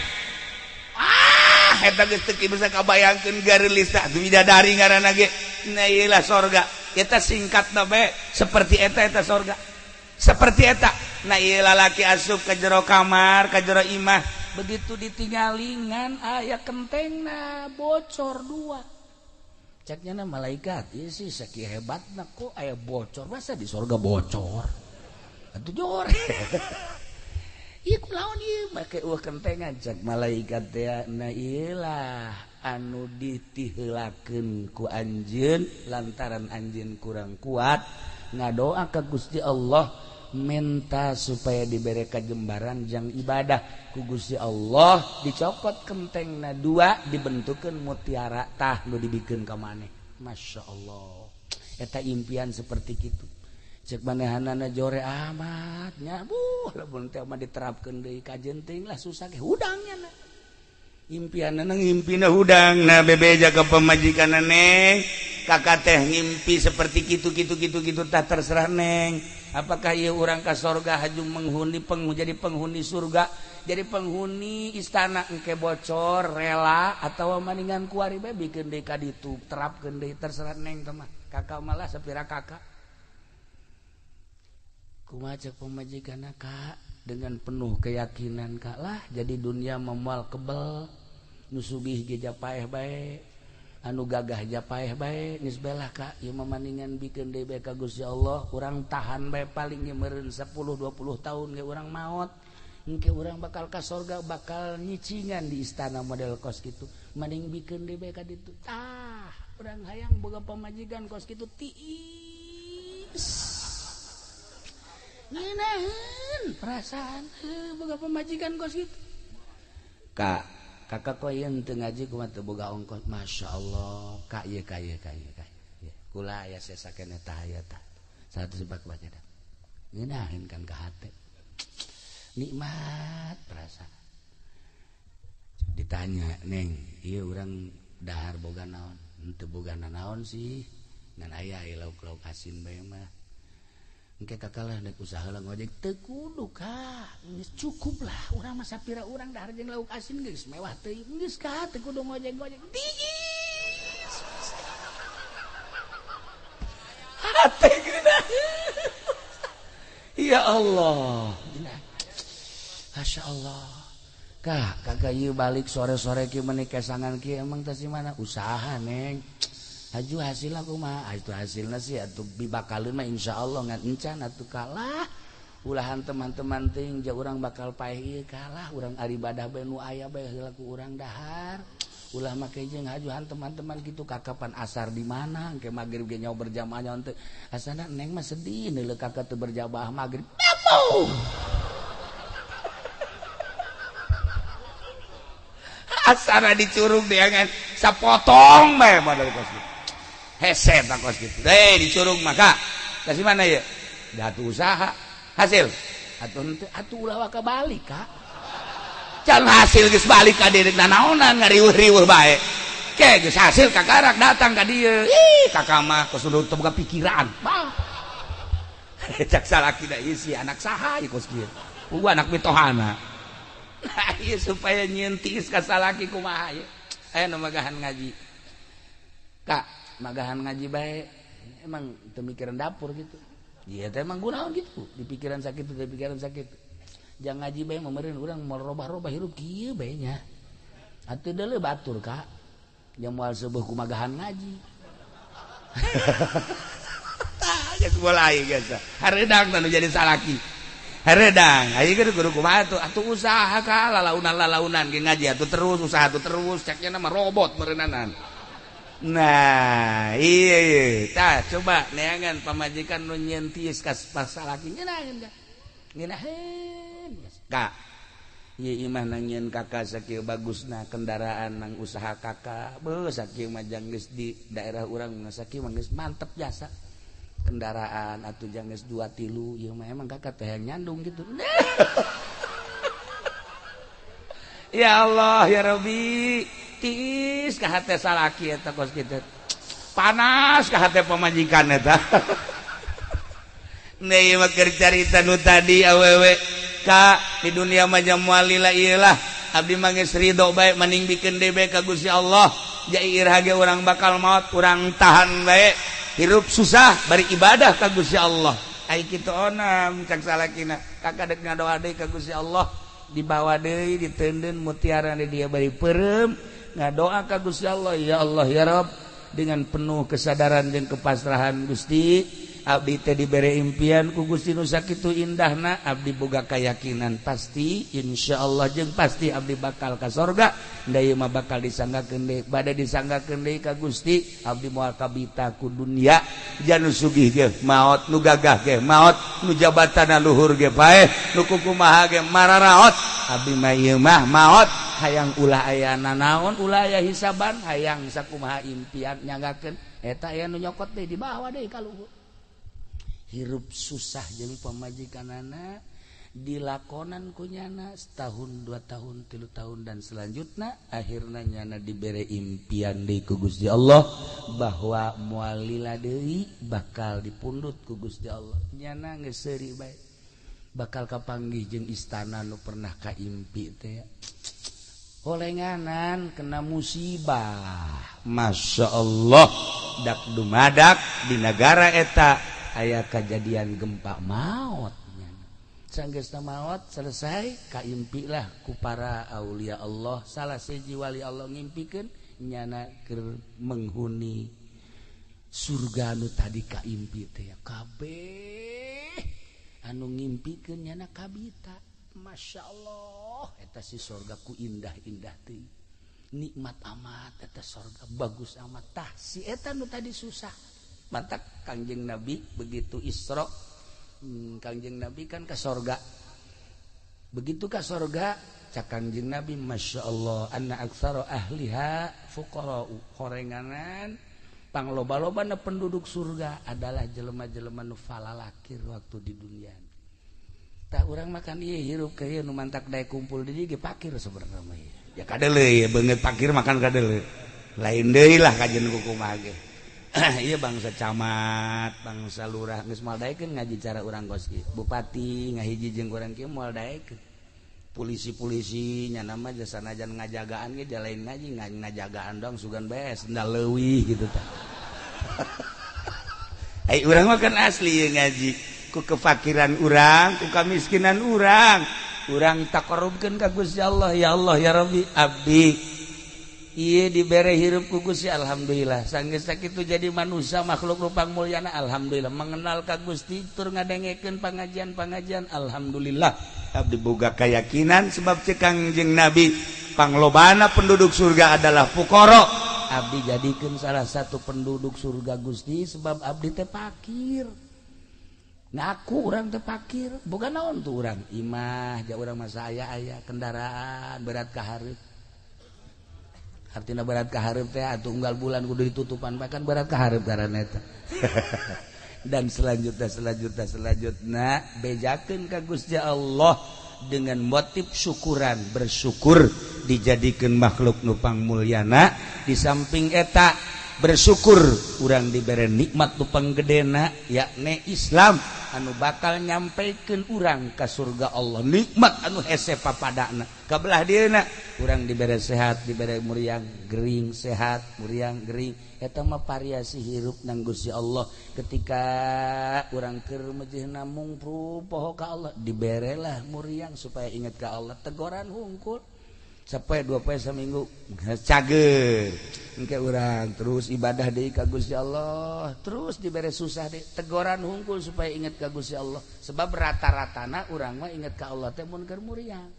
Ah, eta geus teu bisa kabayangkeun gareulis tah bidadari ngaranna ge. Nah ieu lah sorga. Eta singkat bae seperti eta eta sorga. Seperti eta. Nah ieu lalaki asup ka jero kamar, ka jero imah, begitu ditinggalingan aya kentengna bocor dua. Ceknya na malaikat, ieu sih sakieu hebatna kok aya bocor, masa di sorga bocor? Atuh jor. Ieu kulaon ieu make eueuh kentengan cek malaikat teh, nah ieu lah anu ditiheulakeun ku anjeun lantaran anjeun kurang kuat ngadoa ka Gusti Allah minta supaya dibere kajembaran jang ibadah ku Gusti Allah dicopot kentengna dua dibentukeun mutiara tah nu dibikeun ka maneh. Masya Allah eta impian seperti kitu cek manehanana jore amat nya buh lamun teh mah diterapkeun deui ka jenting lah susah ge hudangnya na impianna ngimpina hudang na bebeja ka pamajikanna neng kakak teh ngimpi seperti kitu kitu kitu kitu tah terserah neng apakah ieu urang ka sorga haju menghuni jadi penghuni surga jadi penghuni istana engke bocor rela atau maningan kuari bae bikin deui ka ditu terapkeun deui terserah neng teh mah kakak malah sapira kakak kumaha cek pamajikanna kak dengan penuh keyakinan kak lah jadi dunia memual kebel nu sugih ge japaeh bae anu gagah japaeh bae geus belah kak ieu mah maningan bikeun deui bae ka Gusti Allah urang tahan bae paling ge meureun 10 20 tahun ge urang maot engke urang bakal ka sorga bakal nyicingan di istana model kos kitu mending bikeun deui bae ka ditu tah urang hayang boga pamajikan kos kitu tiis ngeunaheun perasaan boga pamajikan kos kitu kak kakak kok ieu teu ngaji kumaha teu boga ongkos masyaallah kak ieu ka ieu ka ieu ka kula aya sesa keneh tah aya tah 100 bak baca dah ngeunaheun kan ka hate nikmat perasaan ditanya neng ieu urang dahar boga naon henteu boga naon sih ngan aya lauk-lauk asin bae mah engke kakak lah nek usaha lah ngojek teu kudu kak geus cukup lah urang mah sapira urang dahar jeung lauk asin geus mewah teuing geus kak teu kudu ngojek-ngojek tiis hate geunah ya Allah Masya Allah kak kakak ieu balik sore-sore kieu meuni kesangan kieu emang teh si mana usaha neng haju hasil aku mah itu hasilna sih atuh dibakaleun mah insyaallah ngan encan atuh kalah ulahan teman-teman ting ja urang bakal paeh ieu kalah urang ari ibadah bae nu aya bae heula ku urang dahar ulah make jeung hajuhan teman-teman kitu kakapan asar di mana engke magrib ge nyawa berjamaah nyawa teu asana neng mah sedih neuleuh kakak teu berjamaah magrib bapo asana dicurug deangan sapotong bae modal kos kitu hese tah kos kitu deh dicurug maka kasih mana ya datu usaha hasil atuh henteu atuh ulah waka balik kak can hasil geus balik ka dieu nanaonan ngariweuh-riweuh bae ke geus hasil kakarak datang ka dieu ih kakak mah kos teu boga pikiran bah cak salaki da ieu si anak saha ieu kos kieu eueuh anak mitohana nah ieu supaya nyieun tiis ka salaki kumaha ieu aya nu magahan ngaji kak magahan ngaji bae emang teu mikiran dapur gitu ieu teh emang gunaon gitu di pikiran sakit di pikiran sakit jangan ngaji bae meureun urang moal robah-robah hirup kieu bae nya atuh deuleu batur kak jam moal seueuh kumagahan ngaji tah geus mulai geus hareudang tah nu jadi salaki hareudang ayeuna ge kudu kumaha atuh atuh usaha ka lalaunan-lalaunan ge ngaji atuh terus usaha atuh terus ceknya mah robot meureunnanan. Nah iya iya tah coba neangan pamajikan nu nyieun tiis ka salaki ngeunaheun ka ngeunaheun kak ieu imah nang nyieun kakak sakieu bagusna kendaraan nang usaha kakak beuh sakieu mah jang geus di daerah urang mah sakieu mah geus mantep jasa kendaraan atuh jang geus 2 3 ieu mah emang kakak teh nyandung gitu. Ya Allah ya Rabbi tiis ka hate salaki eta kos kitu panas ka hate pamajikan eta ieu mah keur carita nu tadi awewe ka di dunia mah moal lila ieu lah abdi mah geus ridho bae mending bikeun deui bae ka Gusti Allah ja iraha ge urang bakal maot urang tahan bae hirup susah bari ibadah ka Gusti Allah ai kitu onam cak salakina kakak dek ngadoa deui ka Gusti Allah dibawa deui diteundeun mutiara di dia bari peureum ngadoa ka Gusti Allah ya Allah ya Rabb dengan penuh kesadaran dan kepasrahan Gusti abdi teh dibere impian ku Gusti nu sakitu indahna abdi boga keyakinan pasti insyaallah jeung pasti abdi bakal ka sorga da ieu mah bakal disanggakeun deui bade disanggakeun deui ka Gusti abdi moal kabita ku dunia janu sugih ge maot nu gagah ge maot nu jabatanna luhur ge paeh nu kukumaha ge mararaot abdi mah ieu mah maot hayang ulah aya nanaon ulah aya hisaban hayang sakumaha impian nyanggakeun. Eta aya nu nyokot deui dibawa deui ka luhur. Hirup susah jeung pamajikanana dilakonan ku nyana setahun 2 tahun 3 tahun dan selanjutnya akhirnya nyana dibere impian deui ku Gusti Allah bahwa moal lila deui bakal dipundut ku Gusti Allah. Nyana geus seuri bae bakal kapanggih jeung istana nu pernah kaimpi teh. Holenganan kena musibah. Masya Allah dak dumadak di negara eta aya kejadian gempa maot. Sanggeusna maot selesai kaimpilah ku para aulia Allah. Salah siji wali Allah ngimpikeun nyana keur menghuni surga nu tadi kaimpi teh kabeh anu ngimpikeun nyana kabita. Masya Allah eta si surga ku indah-indah teh nikmat amat eta surga bagus amat. Tah si eta nu tadi susah mantak Kangjeng Nabi begitu Isra. Kangjeng Nabi kan ke sorga. Begitu ke sorga cak Kangjeng Nabi Masya Allah anna aktsara ahliha fuqara'u. Horenganan pangloba-lobana penduduk surga adalah jelema-jelema nu falalakir waktu di dunia. Tah urang makan ieu hirup ka ieu nu mantak daek kumpul di dieu ge pakir sebenarnya mah. Ya kadele ya beungeut pakir makan kadele. Lain deui lah kajen kumaha ge. Iya bangsa camat, bangsa lurah geus moal daekeun ngaji cara urang kos kieu. Bupati ngahiji jeung urang kieu moal daekeun. Polisi-polisi nya mah sanajan ngajagaan ge lain ngaji, ngajagaan doang sugan bae sendal leuwih gitu tah. Ai urang mah kan asli ieu ngaji ku kefakiran urang, ku kamiskinan urang. Urang taqarrubkeun ka Gusti Allah, ya Allah ya Rabbi abdi ieu dibere hirup ku Gusti alhamdulillah. Sanggeus sakitu jadi manusia makhluk rupang mulyana alhamdulillah. Mengenal ka Gusti tur ngadengekeun pangajian-pangajian alhamdulillah. Abdi boga keyakinan sebab cek Kangjeng Nabi panglobana penduduk surga adalah fuqara. Abdi jadikeun salah satu penduduk surga Gusti sebab abdi teh fakir. Ngaku urang teh fakir, boga naon tuh urang? Imah ja urang mah aya-aya kendaraan berat ka hareup. Artinya berat kahareup teh atuh unggal bulan kudu ditutupan bahkan berat kahareup karena eta. Dan selanjutnya bejakeun ka Gusti Allah dengan motif syukuran, bersyukur dijadikeun makhluk nu pangmulyana. Di samping eta bersyukur urang dibere nikmat nu panggedena yakni Islam anu bakal nyampaikan urang ka surga Allah, nikmat anu hese papadana. Kabelah dieuna urang dibere sehat, dibere muriang gering sehat, muriang gering eta mah variasi hirup nang Gusti Allah. Ketika urang keur mejehna mungpru poho ka Allah, diberelah muriang supaya ingat ka Allah, tegoran hungkul sampai 2 poe saminggu cager engke urang terus ibadah deui ka Gusti Allah, terus dibere susah deui tegoran hungkul supaya ingat ka Gusti Allah. Sebab rata-ratana urang mah ingat ka Allah teh mun keur muriang.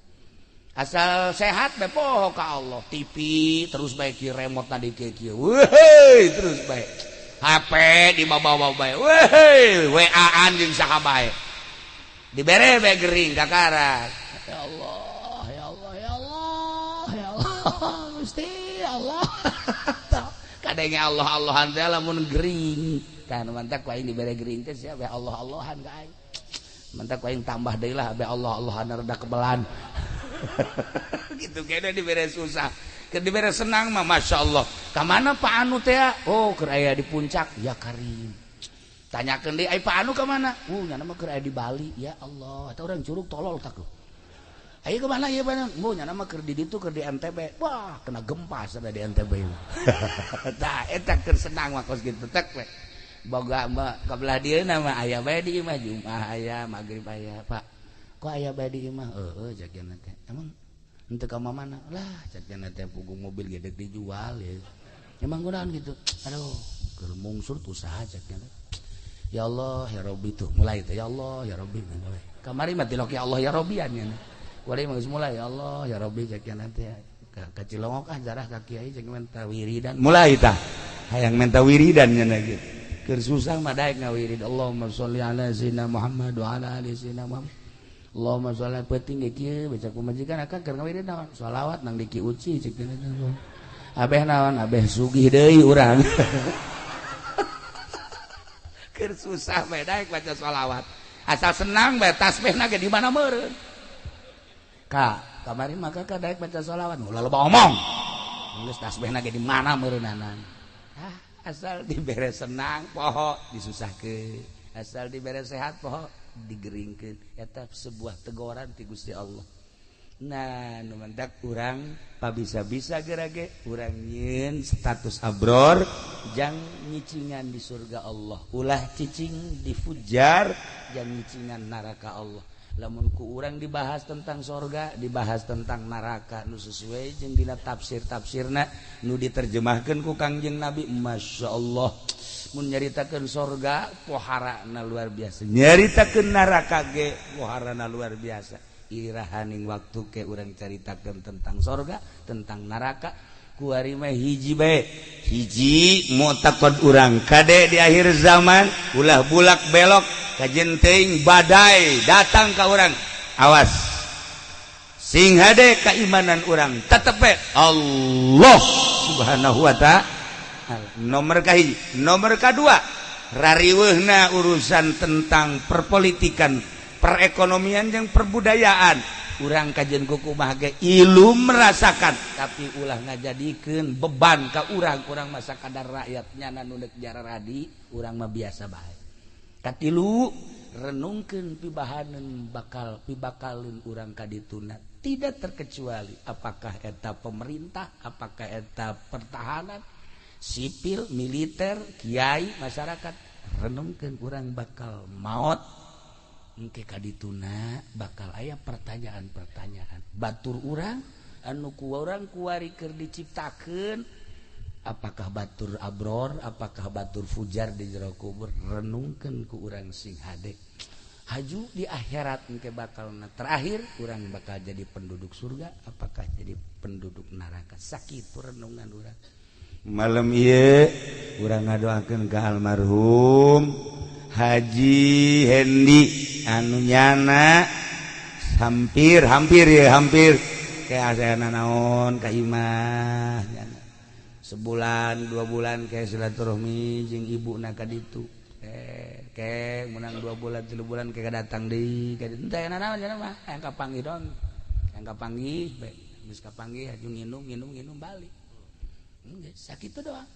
Asal sehat bae poho ka Allah, TV terus bae ki remote na di kieu-kieu, weuh terus bae HP dibawa-bawa bae, weuh WA-an jeung saha bae dibere bae gering kakarak. Ya Allah, ya Allah, ya Allah, ya Allah, Gusti Allah. Kadenge Allah Allahan teh lamun gering. Tah mantak ku aing dibere gering teh sia bae Allah Allahan ka aing. Mantak ku aing tambah deui lah bae Allah Allahan rada kebelan. Gitu kene dibere susah. Keur dibere senang mah masyaallah. Ka mana Pak Anu teh? Oh, keur aya di puncak. Ya Karim. Tanyakeun deui ai Pak Anu ka mana? Nyana mah keur aya di Bali. Ya Allah, eta urang curug tolol tak. Ayo ke mana ya bang? Mau nyana mah keur di ditu keur di NTB. Wah, kena gempa sada di NTB. Tah eta keur senang mah kos kitu tek we. Boga mah kabelah dieuna mah aya bae di imah Jumat aya, magrib aya, Pak. Kok aya bae di imah? Heueuh jagian teh. Emang henteu ka mana? Lah, jagian teh pugu mobil ge deuk dijual ya. Emang kunaon gitu? Aduh, keur mungsur tuh usaha jagian. Ya Allah, ya Rabbi tuh mulai teh ya Allah, ya Rabbi mulai. Kamari mah tilok ya Allah ya Rabbian nya. Wali mah mulai ya Allah ya Rabbi jakian nanti ka Cilongok ah jarah ka kiai jeung minta wiridan mulai tah hayang minta wiridan nya gitu. Keur susah mah daek ngawirid Allahumma sholli ala sayyidina Muhammad wa ala ali sayyidina Muhammad. Allahumma sholli penting ge kieu baca pamajikan akang keur ngawirid naon sholawat nang di Ki Uci cek teh. Abeh naon abeh sugih deui urang. Keur susah bae daek baca sholawat, asal senang bae tasbihna ge di mana meureun. Ka kamari maka ka daek baca sholawat, ulah loba omong, geus tasbihna ge di mana meureunana. Ah, asal dibere senang poho disusahkeun, asal dibere sehat poho digeringkeun. Eta sebuah teguran ti Gusti Allah. Nah, nu mendak urang pabisa-bisa gerage urang nyieun status abror jang nyicingan di surga Allah, ulah cicing di fujar jang nyicingan neraka Allah. Lamun ku urang dibahas tentang sorga, dibahas tentang neraka nu sesuai jeung dina tafsir-tafsirna nu diterjemahkeun ku Kangjeng Nabi, Masya Allah, mun nyaritakeun sorga poharana luar biasa, nyaritakeun neraka ge poharana luar biasa. Irahaning waktu ke urang caritakeun tentang sorga, tentang neraka. Kuari mah hiji bae, hiji mu'taqad urang kade di akhir zaman ulah bulak belok kajen teuing badai datang ka urang, awas sing hade keimanan urang tetep bae Allah Subhanahu wa ta'ala nomor kahiji. Nomor kadua, rariweuhna urusan tentang perpolitikan, perekonomian yang perbudayaan, urang kajian kumaha ge ilu merasakan, tapi ulah ngajadikeun beban ka urang. Urang masa kadar rakyat nyana nu deuk jararadi, urang mah biasa bae. Katilu, renungkeun pibahaneun bakal pibakalun urang kadituna, tidak terkecuali apakah eta pemerintah, apakah eta pertahanan sipil, militer, kiai, masyarakat. Renungkeun urang bakal maot engke kadituna, bakal aya pertanyaan-pertanyaan batur urang anu ku urang kuari keur diciptakeun, apakah batur abror, apakah batur fujar di jero kubur. Renungkeun ku urang sing hade haju di akhirat engke bakal terakhir urang bakal jadi penduduk surga apakah jadi penduduk neraka. Sakitu renungan urang malam ieu. Urang ngadoakeun ka almarhum Haji Hendi anu nyana hampir hampir ya hampir kayak saya nanaon ka imah nyana sebulan 2 bulan kayak silaturahmi jeung ibu na ka ditu, kayak menang 2 bulan 3 bulan kayak datang deui ka ditu. Teu nanaon nyana mah, hayang kapanggih don, hayang kapanggih bae. Geus kapanggih aju nginum nginum nginum balik. Geus sakitu doang.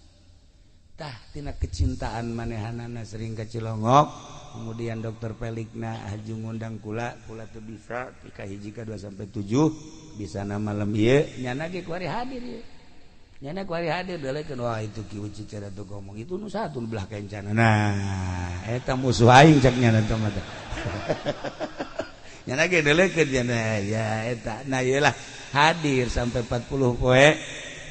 Tah, tina kecintaan manehanana sering ke Cilongok, kemudian dokter Pelikna haju ngundang kula, kula tuh bisa tika hiji ka 2 sampai 7 bisa na malam ieu nyana ge kuari hadir ieu, nyana kuari hadir delekeun. Wah, itu ki uci cara tuh ngomong itu nu satu belah kencana. Nah, eta musuh aing cak nyana teh mah. Nyana ge delekeun nyana ya eta. Nah, ieu lah hadir sampai 40 poe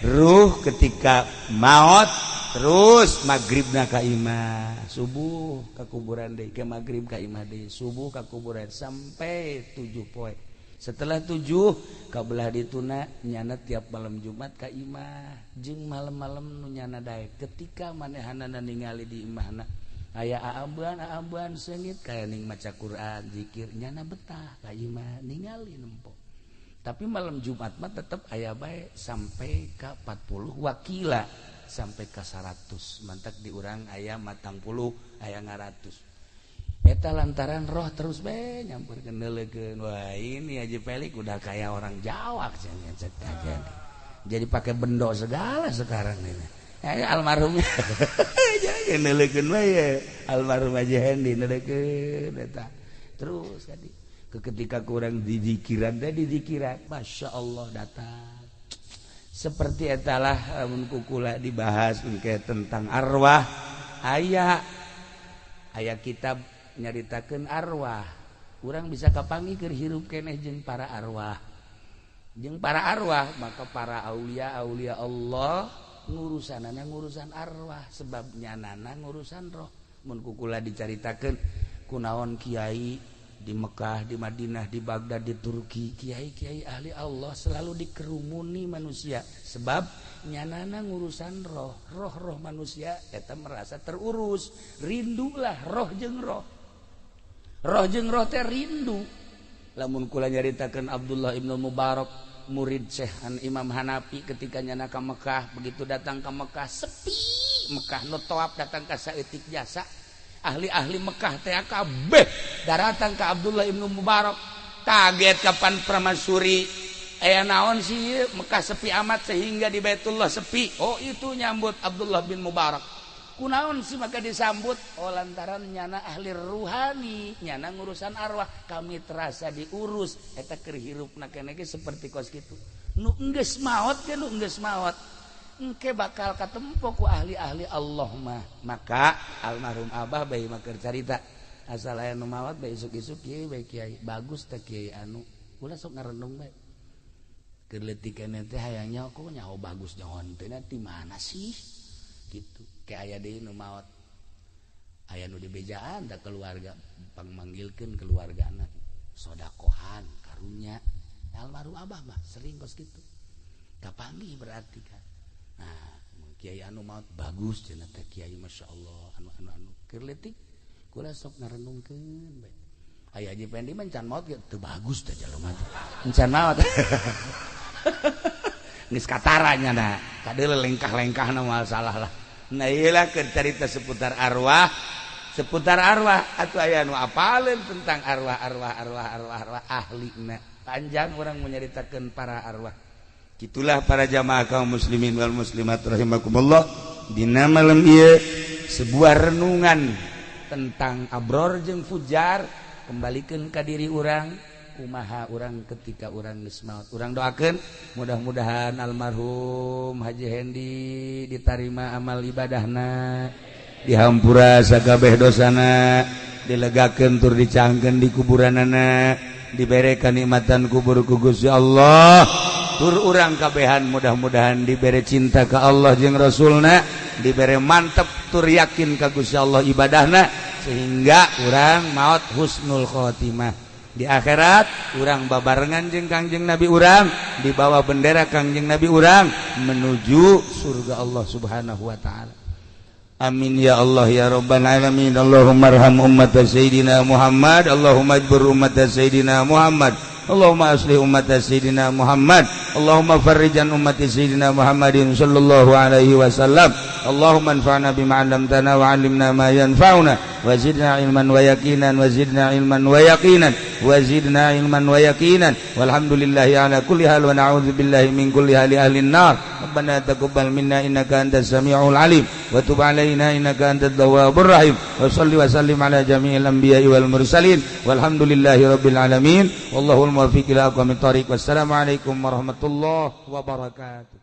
ruh ketika maut, terus maghribna ka imah, subuh ka kuburan deui, ke maghrib ka imah deui, subuh ka kuburan sampai 7 poe. Setelah 7 ka belah dituna nyana tiap malam Jumat ka imah jeung malam-malam nu nyana daek. Ketika manehanana ningali di imahna aya aambean aambean seungit kaya ning maca Quran, zikir, nyana betah ka imah ningali nempo. Tapi malam Jumat mah tetep aya bae sampai ka 40 wakila sampai ke 100. Mantak di urang aya 40, aya ngaratus. Eta lantaran roh terus be nyamperkeun neuleukeun. Wah, ini Haji Pelik udah kayak orang Jawa jadi pakai bendo segala sekarang ini. Almarhum jadi neuleukeun bae, almarhum Haji Hendi neuleukeun eta terus tadi ketika kurang didikiran teh didikiran, Masya Allah, datang seperti etalah. Lamun kukula dibahas engke tentang arwah, aya aya kitab nyaritakeun arwah, urang bisa kapanggih keur hirup keneh jeung para arwah, jeung para arwah. Maka para aulia aulia Allah ngurusanana ngurusan arwah, sebab nyanana ngurusan roh. Mun kukula dicaritakeun kunaon kiai di Mekah, di Madinah, di Baghdad, di Turki, kiai-kiai ahli Allah selalu dikerumuni manusia, sebab nyanana ngurusan roh, roh-roh manusia eta merasa terurus, rindulah roh jeung roh. Roh jeung roh teh rindu. Lamun kula nyaritakeun Abdullah ibnu Mubarak, murid Syekh Imam Hanafi, ketika nyana ka Mekah, begitu datang ke Mekah sepi Mekah, nu tawaf datang ka saeutik jasa. Ahli-ahli Mekah teh kabeh daratang ka Abdullah ibnu Mubarak. Kaget kapan permaisuri, aya naon sih Mekah sepi amat sehingga di Baitullah sepi. Oh, itu nyambut Abdullah bin Mubarak. Kunaon sih maka disambut? Oh, lantaran nyana ahli ruhani, nyana ngurusan arwah, kami terasa diurus. Eta keur hirupna keneh ge seperti kos kitu. Nu enggeus maot ge, nu enggeus maot engke bakal katempo ku ahli-ahli Allah mah. Maka almarhum Abah bae mah keur carita, asal aya nu maot bae isuk-isuk kieu bae, kiai bagus teh, kiai anu. Ulah sok ngarenung bae. Keur leutik keneh teh hayang nyaho, kok nyaho bagus nyaho teh di mana sih gitu. Kayak aya deui nu maot, aya nu dibejaan da keluarga, pangmanggilkeun keluargana, sodakohan karunya. Almarhum Abah mah sering kos kitu, kapanggih berarti kan. Nah, kiai anu maot bagus cenah teh, kiai masyaallah anu anu anu. Keur leutik kula sok ngarenungkeun bae. Aya Haji Pendi mah can maot ge teu bagus teh jelema teh, encan maot geus katara nya kadeuleu lengkah-lengkahna, moal salah lah. Nah, iyalah keur carita seputar arwah, seputar arwah atau aya nu apaleun tentang arwah, arwah, arwah, arwah, arwah ahlina. Panjang orang menyeritakan para arwah. Gitulah para jamaah kaum muslimin wal muslimat rahimakumullah. Dina malam ieu sebuah renungan tentang abror jeung fujar, kembalikan ka diri urang, kumaha urang ketika urang geus maot. Urang doakeun mudah-mudahan almarhum Haji Hendi ditarima amal ibadahna, dihampura sakabeh dosana, dilegakeun tur dicangkeun di kuburanana, dibere kanikmatan kubur ku Gusti Allah. Tur urang kabehan mudah-mudahan dibere cinta ka Allah jeung Rasulna, dibere mantep tur yakin ka Gusti Allah ibadahna, sehingga urang maot husnul khotimah. Di akhirat urang babarengan jeung Kangjeng Nabi urang, di bawah bendera Kangjeng Nabi urang menuju surga Allah Subhanahu wa taala. Amin ya Allah ya Rabbal alamin. Allahumma arham ummat Sayyidina Muhammad. Allahumma ajbur ummat Sayyidina Muhammad. Allahumma aslih ummat Sayyidina Muhammad. Allahumma farrijan ummat Sayyidina Muhammadin sallallahu alaihi wasallam. Allahumma anfa'na bima 'allamtana wa 'allimna ma yanfa'una wa zidna ilman wa yaqinan wa zidna ilman wa yaqinan wa zidna ilman wa yaqinan. Walhamdulillahi ala kulli hal wa na'udzu billahi min kulli hali ahli nar. Rabbana taqabbal minna innaka antas samiul alim wa tub alaina innaka antat tawwabur rahim. Wa salli wa sallim ala jami'il anbiya'i wal mursalin. Walhamdulillahi rabbil alamin. Wallahul muwaffiq ila aqwamit thariq. Wassalamu alaikum warahmatullahi wabarakatuh.